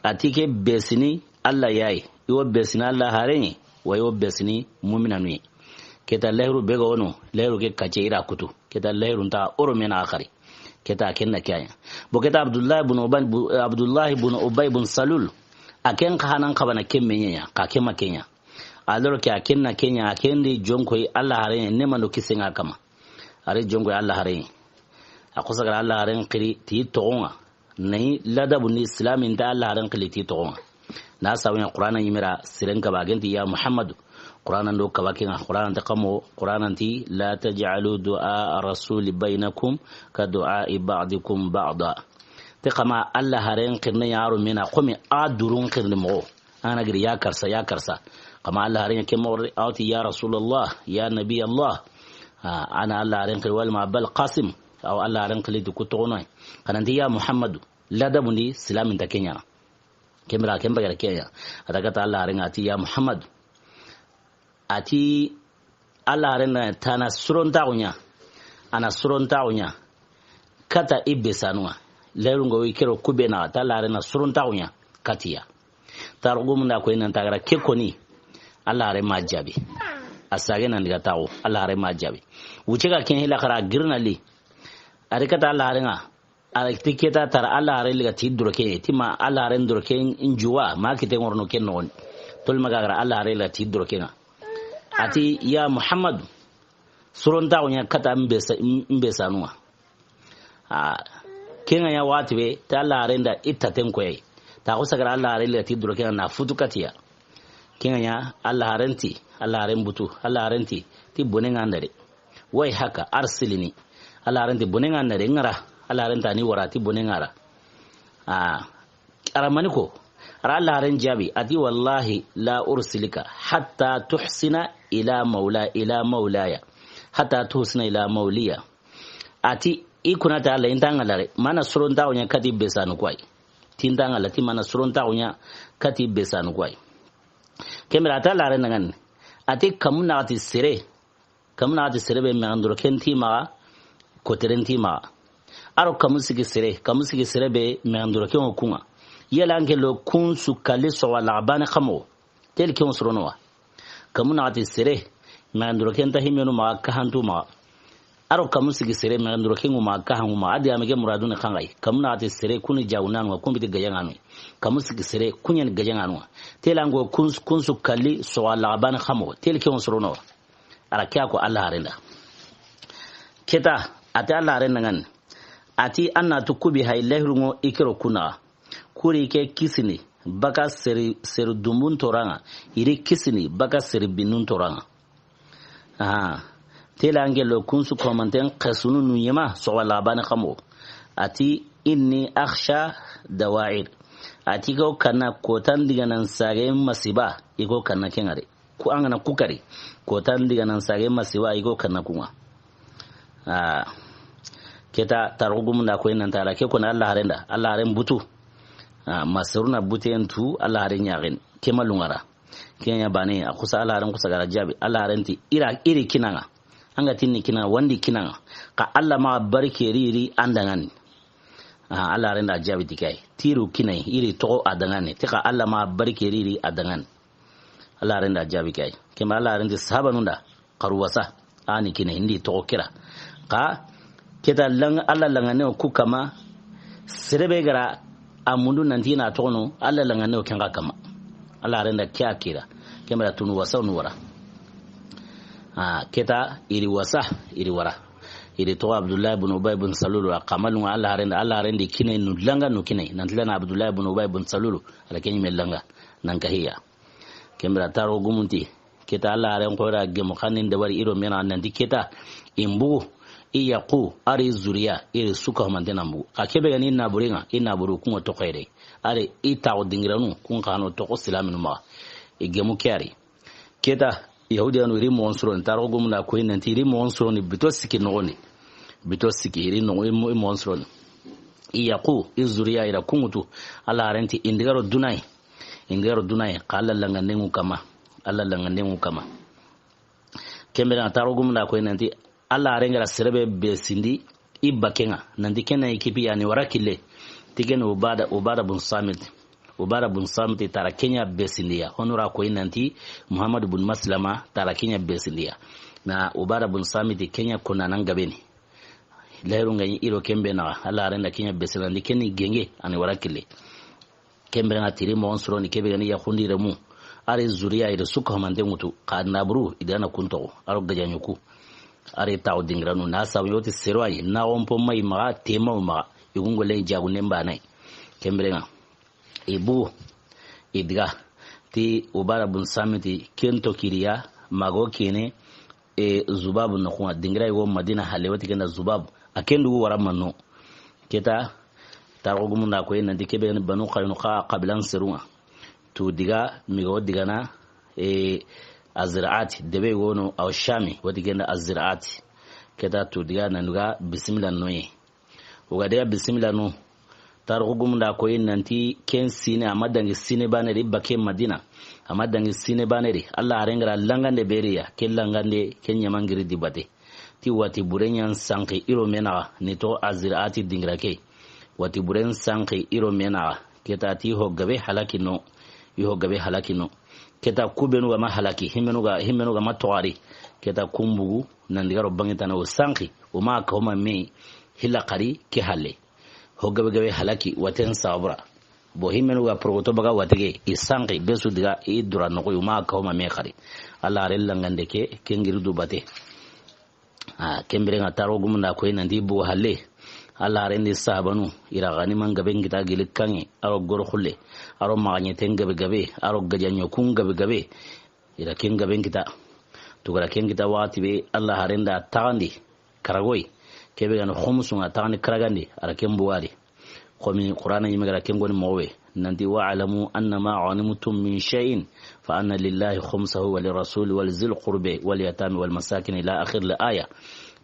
A ti ke besini Alla yayi, i wo besini Alla haren ŋa, wa i wo besini muminanu yi. Ke ta lahidu be ga wono, lahidu ke kace i ra kutu. Ke ta lahidu nta oro mena axari. Ke ta ken na ke ya. Bo ke ta Abdullahi bun Ubay bu-, Abdullahi bun Ubay bun Salul. A ken xa hanan xabana ken me ɲa, xa ken ma ken ɲa. Alors que a ken na ken ɲa, a ken di jonko yi Alla haren ŋa, neema no kisen ŋa kama. A ri jonko yi Alla haren ŋa. A xusa ga ra Alla haren xiri ti toxon ŋa. Na yi ladabu ni silami nta Alla haren xiri ti toxon ŋa. Na sabu ɲa Qur'ana ɲimera siren kaba genti ya Muhammadu. Qur'ana ndo kaba ken ŋa, Qur'ana nta kamo, Qur'ana nti, la taj'alu du'a rasuli bainakum ka du'a ba'dikum ba'da. Te kama Alla haren xirne ya ro mena, komi a durun xirne moxo. Ana giri ya karsa, ya karsa. Kama Alla haren ke moxo, a wa ti ya Rasulallah, ya Nabiyallah. Ah, ana Alla haren xiri walma Abal Qasim. Aw Alla haren xiri ti ku toxono yi. Xa na nti ya Muhammadu. Ladabu ndi silami nta ken ɲa. Ken bire ken bagara ken ɲa. A daga ta Alla haren ŋa a ti ya Muhammadu. A ti Alla haren da ta na surontaxu ɲa. A na surontaxu ɲa. Kata i besanu ŋa. Lahidu ŋa wo i kero ku be naxa, ta Alla haren na surontaxu ɲa. Katiya. Tarixu gumun da a koyi nan ta ga ra ke koni. Alla haren ma jaabi. A sage nan diga taxu. Alla haren ma jaabi. Wuce ga ken hila xara girna li. A ri kata Alla haren ŋa. A ra ti ke ta tara Alla haren liga ti doroke, ti ma Alla haren doroke njuwa, ma kite ŋorono ken noxon. Tol ma ga ra Alla haren liga ti doroke ŋa. A ti, ya Muhammadu, surontaxu ɲa kata mbesa-, mbesanu ŋa. A, ken ŋa ɲa waxati be, ta Alla haren da i taten koyi. Ta xusa ga ra Alla haren liga ti doroke ŋa na futu katiya. Ken ŋa ɲa, Alla haren ti, Alla haren butu, Alla haren ti, ti bonen ŋa n da de. Way haka, arsilni. Alla haren ti bonen ŋa n da de, ŋa ra. Alla haren ta ni wara ti bonen ŋa ra. Ah, a ra mani ko. A ra Alla haren jaabi, a ti wallahi la ursilika hatta tuhsina ila mawla-, ila mawlaya. Hatta tuhsina ila mawliya. A ti, I kuna ta Alla, i nta ŋalla re, mana sorontaxu ɲa kati besanu kuwa yi. Ti nta ŋalla, ti mana sorontaxu ɲa kati besanu kuwa yi. Ken bire a ta Alla haren da ŋa ni, a ti kamu naxati sere, kamu naxati sere be mexen doroken ti maxa, koteren ti maxa. A ro kamu sigi sere, kamu sigi sere be mexen doroken ŋo ku ŋa. Yala nke lo kun su kalli soxo wa laxa baane xa moxo, teli ken ŋo sorono wa. Kamu naxati sere, mexen doroken ta himmenu maxa, kahantu maxa. A ro kamu sigi sere, mexen doroken ŋu maxa, kahanŋu maxa. A di a me ke muradu ni xanŋayi. Kamu naxati sere, kuni jagunanu ŋa, kun biti gajaŋanu. Kamu sigi sere, kuɲani gajaŋanu ŋa. Teli an ko kun, kun su kalli soxo wa laxa baane xa moxo, teli ken ŋo sorono wa. A ra ke ya ko Alla haren da. Ke ta, a ti Alla haren da ŋa ni, a ti an na tu ku be hayi lahirun ŋo i ke ro ku naxa. Kuri ke kisini baka seri, seri dumbun toran ŋa, i ri kisini baka seri binnun toran ŋa. Aha. Teli an ke lo kun su komanten xesunu nu ɲema soxo wa laxa baane xa moxo. A ti inni akhsha dawa'ir. A ti ko kanna kotan diganan sage masiba, i ko kanna ken ŋa re. Ku an ga na ku kari, kotan diganan sage masiba, i ko kanna ku ŋa. Ah, ke ta tarixu gumun da ko i nan tara ke ko na Alla haren da, Alla haren butu. Ah, masiruna buten tu Alla haren ɲaxen, ke ma lunŋa ra. Ke ɲa baane, a xusa Alla haren xusa ga ra jaabi. Alla haren ti i ra, i ri kinaŋa. An ga ti ni kinaŋa, wandi kinaŋa. Ka Alla maxa barike ri ri an da ŋa ni. Ah, Alla haren da jaabi ti ke yi. Ti i ru kinayi, i ri toxo a da ŋa ni. Ti ka Alla maxa barike ri ri a da ŋa ni. Alla haren da jaabi ke yi. Ken bire Alla haren ti sahabanun da, xaru wasa, a ni kinayi, ndi toxo kira. Xa, ke ta lang-, Alla laŋane ku kama, sere be ga ra a mundu nanti na toxono, Alla laŋane ken xa kama. Alla haren da ke ya kira. Ken bire tunu wasa nu wara. Ah, ke ta i ri wasa, i ri wara. I ri toxo Abdullahi bun Ubay bun Salulu, a xa ma lunŋa Alla haren da, Alla haren di kinayi nu langa nu kinayi. Nanti lana Abdullahi bun Ubay bun Salulu, a ra ke ɲi me langa, nan ka hiya. Ken bire tarixu gumun ti, ke ta Alla haren xoora gemu xannen dabari i ro me naxa nanti ke ta, i n bugu, i yaqu, a ri zuriya, i ri su ka humante na n bugu. Xa ke be ga ni i naburen ŋa, i naburu kun ŋo toxo yere. A ri i taxu dingiranu, kun xa no toxo silaminu maxa. I gemu ke ya ri. Ke ta, Yahudiyanu i ri moxon sironi, tarixu gumun da ko i nanti i ri moxon sironi, bito sikki noxon di. Bito sikki, i ri noxo, i mo-, i moxon sironi. I yaqu, i zuriya, i ra kun ŋutu. Alla haren ti i ndi ga ro dunayi. I ndi ga ro dunayi, xa Alla laŋanden ŋu kama. Alla laŋanden ŋu kama. Ken bire tarixu gumun da ko i nanti, Alla haren ga ra sere be besindi, i baken ŋa. Nanti ken na i kipi ya ni wara kille. Ti ken Ubada, Ubada bun Samit. Ubada bun Samit tara ken ɲa besindi ya. Hono ra ko i nanti, Muhammad bun Maslama tara ken ɲa besindi ya. Na Ubada bun Samit ken ɲa ko na nan gabe ni. Lahirun ŋa ɲi i ro ken be naxa. Alla haren da ken ɲa besindi, ken ni genge, a ni wara kille. Ken bire ŋa ti i ri moxon sironi ke be ga ni yaxundi remu. A ri zuriya i ri su ka humante ŋutu. Xa naburu, i da na kun toxo. A ro gajaɲu ku. A ri taxu dingiranu. Na sabu yo ti sero ayi. Na wompo mayi maxa, tema maxa. I gungo len jagunden baane. Ken bire ŋa. I bugu. I diga. Ti Ubada bun Samiti, ken to kiriya, mago kene, e, Zubabu noxu ŋa, dingira yogo Madina halle, wati ken da Zubabu. A ken dugu wara manno. Ke ta, tarixu gumun da ko i nanti ke be ni Banu Qaynuqa xabilan serun ŋa. Tu diga, migo diga na, e, Azirati, debe yogo no, aw Shami, wati ken da Azirati. Ke ta tu diga na nuga, bisimila noye. O ga daga bisimila no. Tarixu gumun da ko i nanti ken sine, a ma dangi sine baane ri, bakke Madina. A ma dangi sine baane ri. Alla haren ga ra langande be ri ya, ken langande, ken ɲamangiri di bate. Ti wati bure ɲa n sanqi i ro me naxa, ni to Azirati dingira ke. Wati bure n sanqi i ro me naxa, ke ta ti ho gabe halaki no. I ho gabe halaki no. Ke ta ku benu ga ma halaki, himmenu ga, himmenu ga ma toxari. Ke ta kun bugu, nan diga ro bangi tana o sanqi, o ma ka o ma me hila xari ke halle. Ho gabe gabe halaki, waten sabura. Bo himmenu ga porogoto baga watege, i sanqi, be su diga, i dura noxo, o ma ka o ma me xari. Alla haren langande ke, ken giri du bate. A, ken bire ŋa tarixu gumun da ko i nanti bugu halle. Alla haren di sahabanu, i ra ganiman gaben kita gili kanŋe, a ro goro xulle, a ro maxaɲeten gabe gabe, a ro gajaɲo kun gabe gabe. I ra ken gaben kita. Tugara ken kita waxati be Alla haren da taxandi karagoy. Ke be ga ni xumusun ŋa taxandi karagandi, a ra ken bugu a di. Xomi Qur'ana yime ga ra ken goni moxo be. Nanti, "Wa'lamu annama ghanimtum min shay'in fa anna lillahi khumsahu wa lirrasuli wa lizil qurbi wal yatami wal masakin" ila akhir al aya.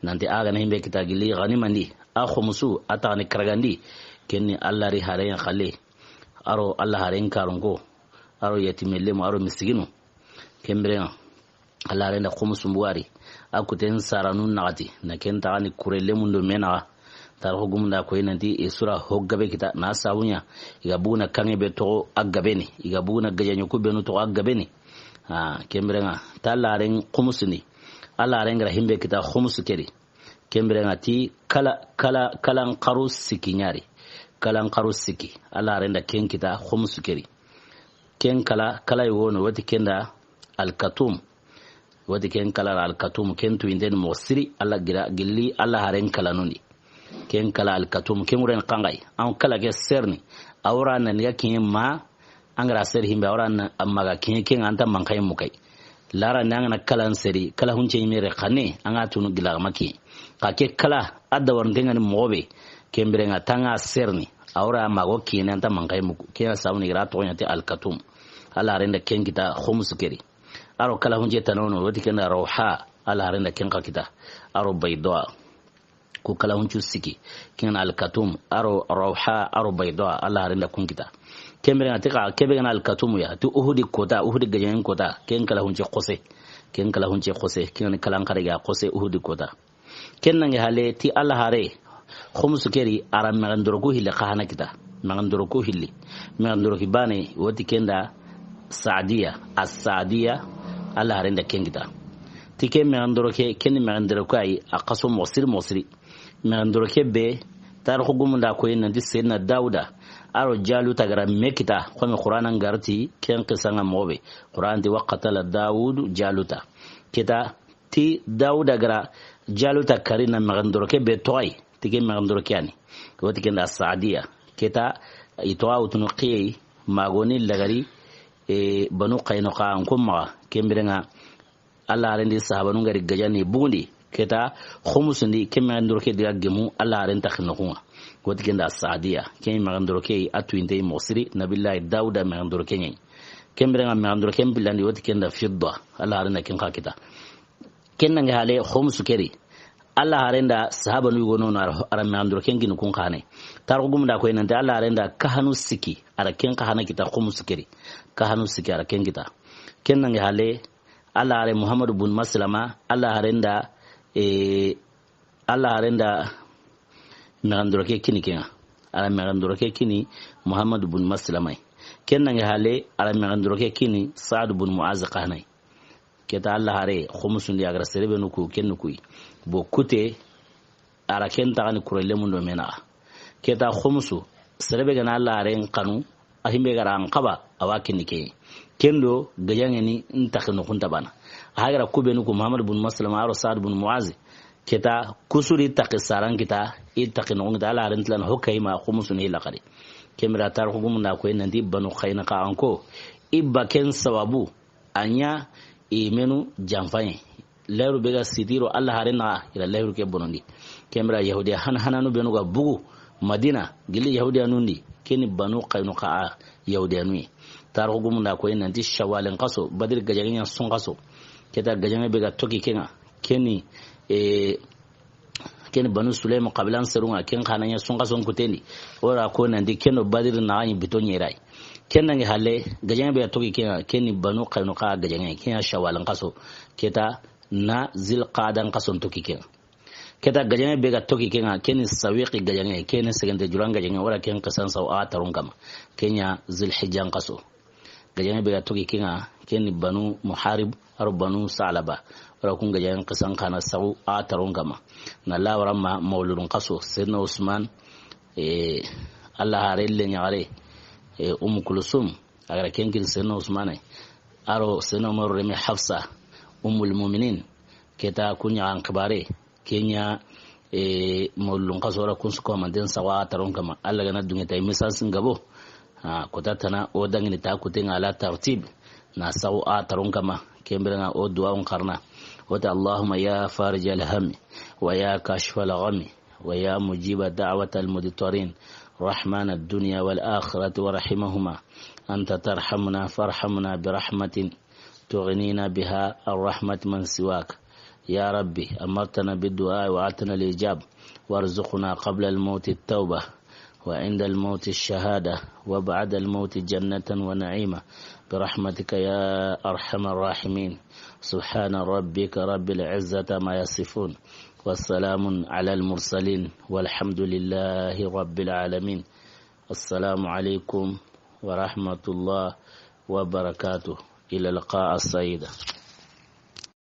Nanti a ga na himbe kita gilli ganima ndi, a xumusu, a taxani karagandi, ken ni Alla ri haren xalle, a ro Alla haren karunko, a ro yatime lemu, a ro misiginu. Ken biren ŋa, Alla haren da xumusu mbuwari, a kuten saranu naxati, na ken taxani kure lemu ndo me naxa. Tarixu gumun da koyi nanti i su ra ho gabe kita, na sabu ɲa, i ga buguna kanŋe be toxo a gabeni, i ga buguna gajaɲuku benu toxo a gabeni. Ah, ken biren ŋa, ta Alla haren xumusu ni, Alla haren ga ra himbe kita xumusu ke ri. Ken biren ŋa ti kala, kala, kalan xaru sikki ɲa ri. Kalan xaru sikki. Alla haren da ken kita xumusu ke ri. Ken kala, kala yogo no, wati ken da alkatum. Wati ken kala ra alkatum, ken tu inden mo siri, Alla gira, gilli, Alla haren kala nundi. Ken kala alkatum, ken wuren xanŋay. An kala ke serni. Awra nan ga kiyen ma, an ga ra seri himbe, awra nan amma ga kiyen ken anta manxay mukay. Lara nan ga na kalan seri, kala hunce yimere xane, an ga tunu gila maki. Ka ke kala, adda warnde ngani mobe, ken biren ŋa tanga serni. Awra mago kiyen anta manxay muku. Ken ya sauni gira to ɲa ti alkatum. Alla haren da ken kita xumusu ke ri. A ro kala hunce tanono, wati ken da rawha, Alla haren da ken xa kita. A ro bayda. Ku kala huncu sikki, ken ŋa na alkatum, a ro rawha, a ro bayda, Alla haren da kun kita. Ken biren ŋa ti xa, ke be ga na alkatum ya, ti Uhudi kota, Uhudi gajaŋen kota, ken kala hunce xose. Ken kala hunce xose, ken ŋa ni kalan xare ga xose Uhudi kota. Ken nange hale ti Alla hare, xumusu ke ri, a ra mexen doroku hilli xa hana kita. Mexen doroku hilli. Mexen doroki bane, wati ken da Saadiya, a Saadiya, Alla haren da ken kita. Ti ke mexen doroke, ken ni mexen doroke ay, a xaso moxo siri moxo siri. Mexen doroke be, tarixu gumun da koyi nanti Seydina Dawuda, a ro Jaluta ga ra me kita, xo mi Qur'ana n ga ra ti, ken xisan ŋa mobe. Qur'an ti, "Wa qatala Dawudu Jaluta." Kita, ti Dawuda ga ra Jaluta kari na mexen doroke be toxay, ti ke mexen doroke ya ni. Wati ken da Saadiya. Kita, i toxa wutunu xiye, magoni lagari, e, Banu Qaynuqa an ko maxa, ken biren ŋa, Alla haren di sahabanu n ga ri gajani bugundi, kita, xumusu ndi, ke mexen doroke diga gemu, Alla haren taxi noxun ŋa. Wati ken da Saadiya, ke mexen doroke, a tuyinte moxo siri, Nabillahi Dawuda mexen doroke ɲa yi. Ken biren ŋa mexen doroke n pillandi, wati ken da fidda, Alla haren da ken xa kita. Ken nange hale xumusu ke ri. Alla haren da sahabanu yugo nono a ra, a ra mexen doroken kini kun xa hane. Tarixu gumun da koyi nanti Alla haren da kahanu sikki, a ra ken xa hana kita xumusu ke ri. Kahanu sikki, a ra ken kita. Ken nange hale, Alla hare Muhammadu bun Maslama, Alla haren da, e, Alla haren da mexen doroke kini ken ŋa. A ra mexen doroke kini Muhammadu bun Maslama yi. Ken nange hale, a ra mexen doroke kini Saadu bun Muazi xa hana yi. Keta Alla hare, xumusu ndi a ga ra sere be nu ku, ken nu kuyi. Bo kute, a ra ken taxani kure lemu ndo me naxa. Keta xumusu, sere be ga na Alla haren xanu, a himbe ga ra an xaba, a wa kini ke. Ken do gajaŋe ni n taxi noxun ta bana. A xa ga ra ku be nu ku Muhammad bun Maslama, a ro Saad bun Muaz. Keta ku su ri taxi saran kita, i taxi noxun kita, Alla haren tilan ho kayima, xumusu ni laxari. Ken bire tarixu gumun da koyi nanti Banu Qaynuqa an ko, i ba ken sababu, a ɲa i menu janfaye. Lahiru be ga siti ro Alla haren naxa, i ra lahiru ke bonondi. Ken bire Yahudiya han hananu be nu ga bugu Madina, gilli Yahudiyanun di, ken ni Banu Qaynuqa Yahudiyanu yi. Tarixu gumun da koyi nanti Shawalen xaso, Badiri gajaŋe ɲa sun xaso. Keta gajaŋe be ga toxi ken ŋa, ken ni, e, Ken Banu Sulaym qabilan serun ŋa, ken xa na ɲa sun xason kuten di. O ra ko nanti ken do Badiri naxa ɲi bito ɲeray. Ken nange hale, gajaŋe be ga toxi ken ŋa, ken ni Banu Qaynuqa gajaŋe, ken ya Shawal xaso. Keta na Zil Qa'dan xason toxi ken ŋa. Keta gajaŋe be ga toxi ken ŋa, ken ni Sawiqi gajaŋe, ken ni segente juran gajaŋe, o ra ken xisan saw a tarun kama. Ken ya Zil Hijjan xaso. Gajaŋe be ga toxi ken ŋa, ken ni Banu Muharib, a ro Banu Salaba. O ra kun gajaŋen xisan xa na saxu a taron kama. Na la wara ma mawludun xaso, Seydina Usman, e, Alla hare le ɲaxare, e, Ummu Kulsum, a ga ra ken kini Seydina Usman ay. A ro Seydina Umar reme Hafsa, Ummul Muminin, keta kun ɲaxan xibare, Ken ya, e, mawludun xaso ra kun su ko manten sawa taron kama. Alla ga na dunge tay misal singabo. Ha, kota tana o dangini ta kuten ŋa ala tartib. Na sawa a taron kama. Ken bire ŋa o du'a on xarana. O ta, اللهم يا فارج الهم ويا كاشف الغم ويا مجيب دعوة المضطرين رحمن الدنيا والآخرة ورحيمهما أنت ترحمنا فارحمنا برحمة تغنينا بها عن رحمة من سواك. يا ربي، أمرتنا بالدعاء وآتنا الإجاب، وارزقنا قبل الموت التوبة، وعند الموت الشهادة، وبعد الموت جنة ونعيما، برحمتك يا أرحم الراحمين. سبحان ربك رب العزة ما يصفون، والسلام على المرسلين، والحمد لله رب العالمين. السلام عليكم ورحمة الله وبركاته. إلى اللقاء السعيد.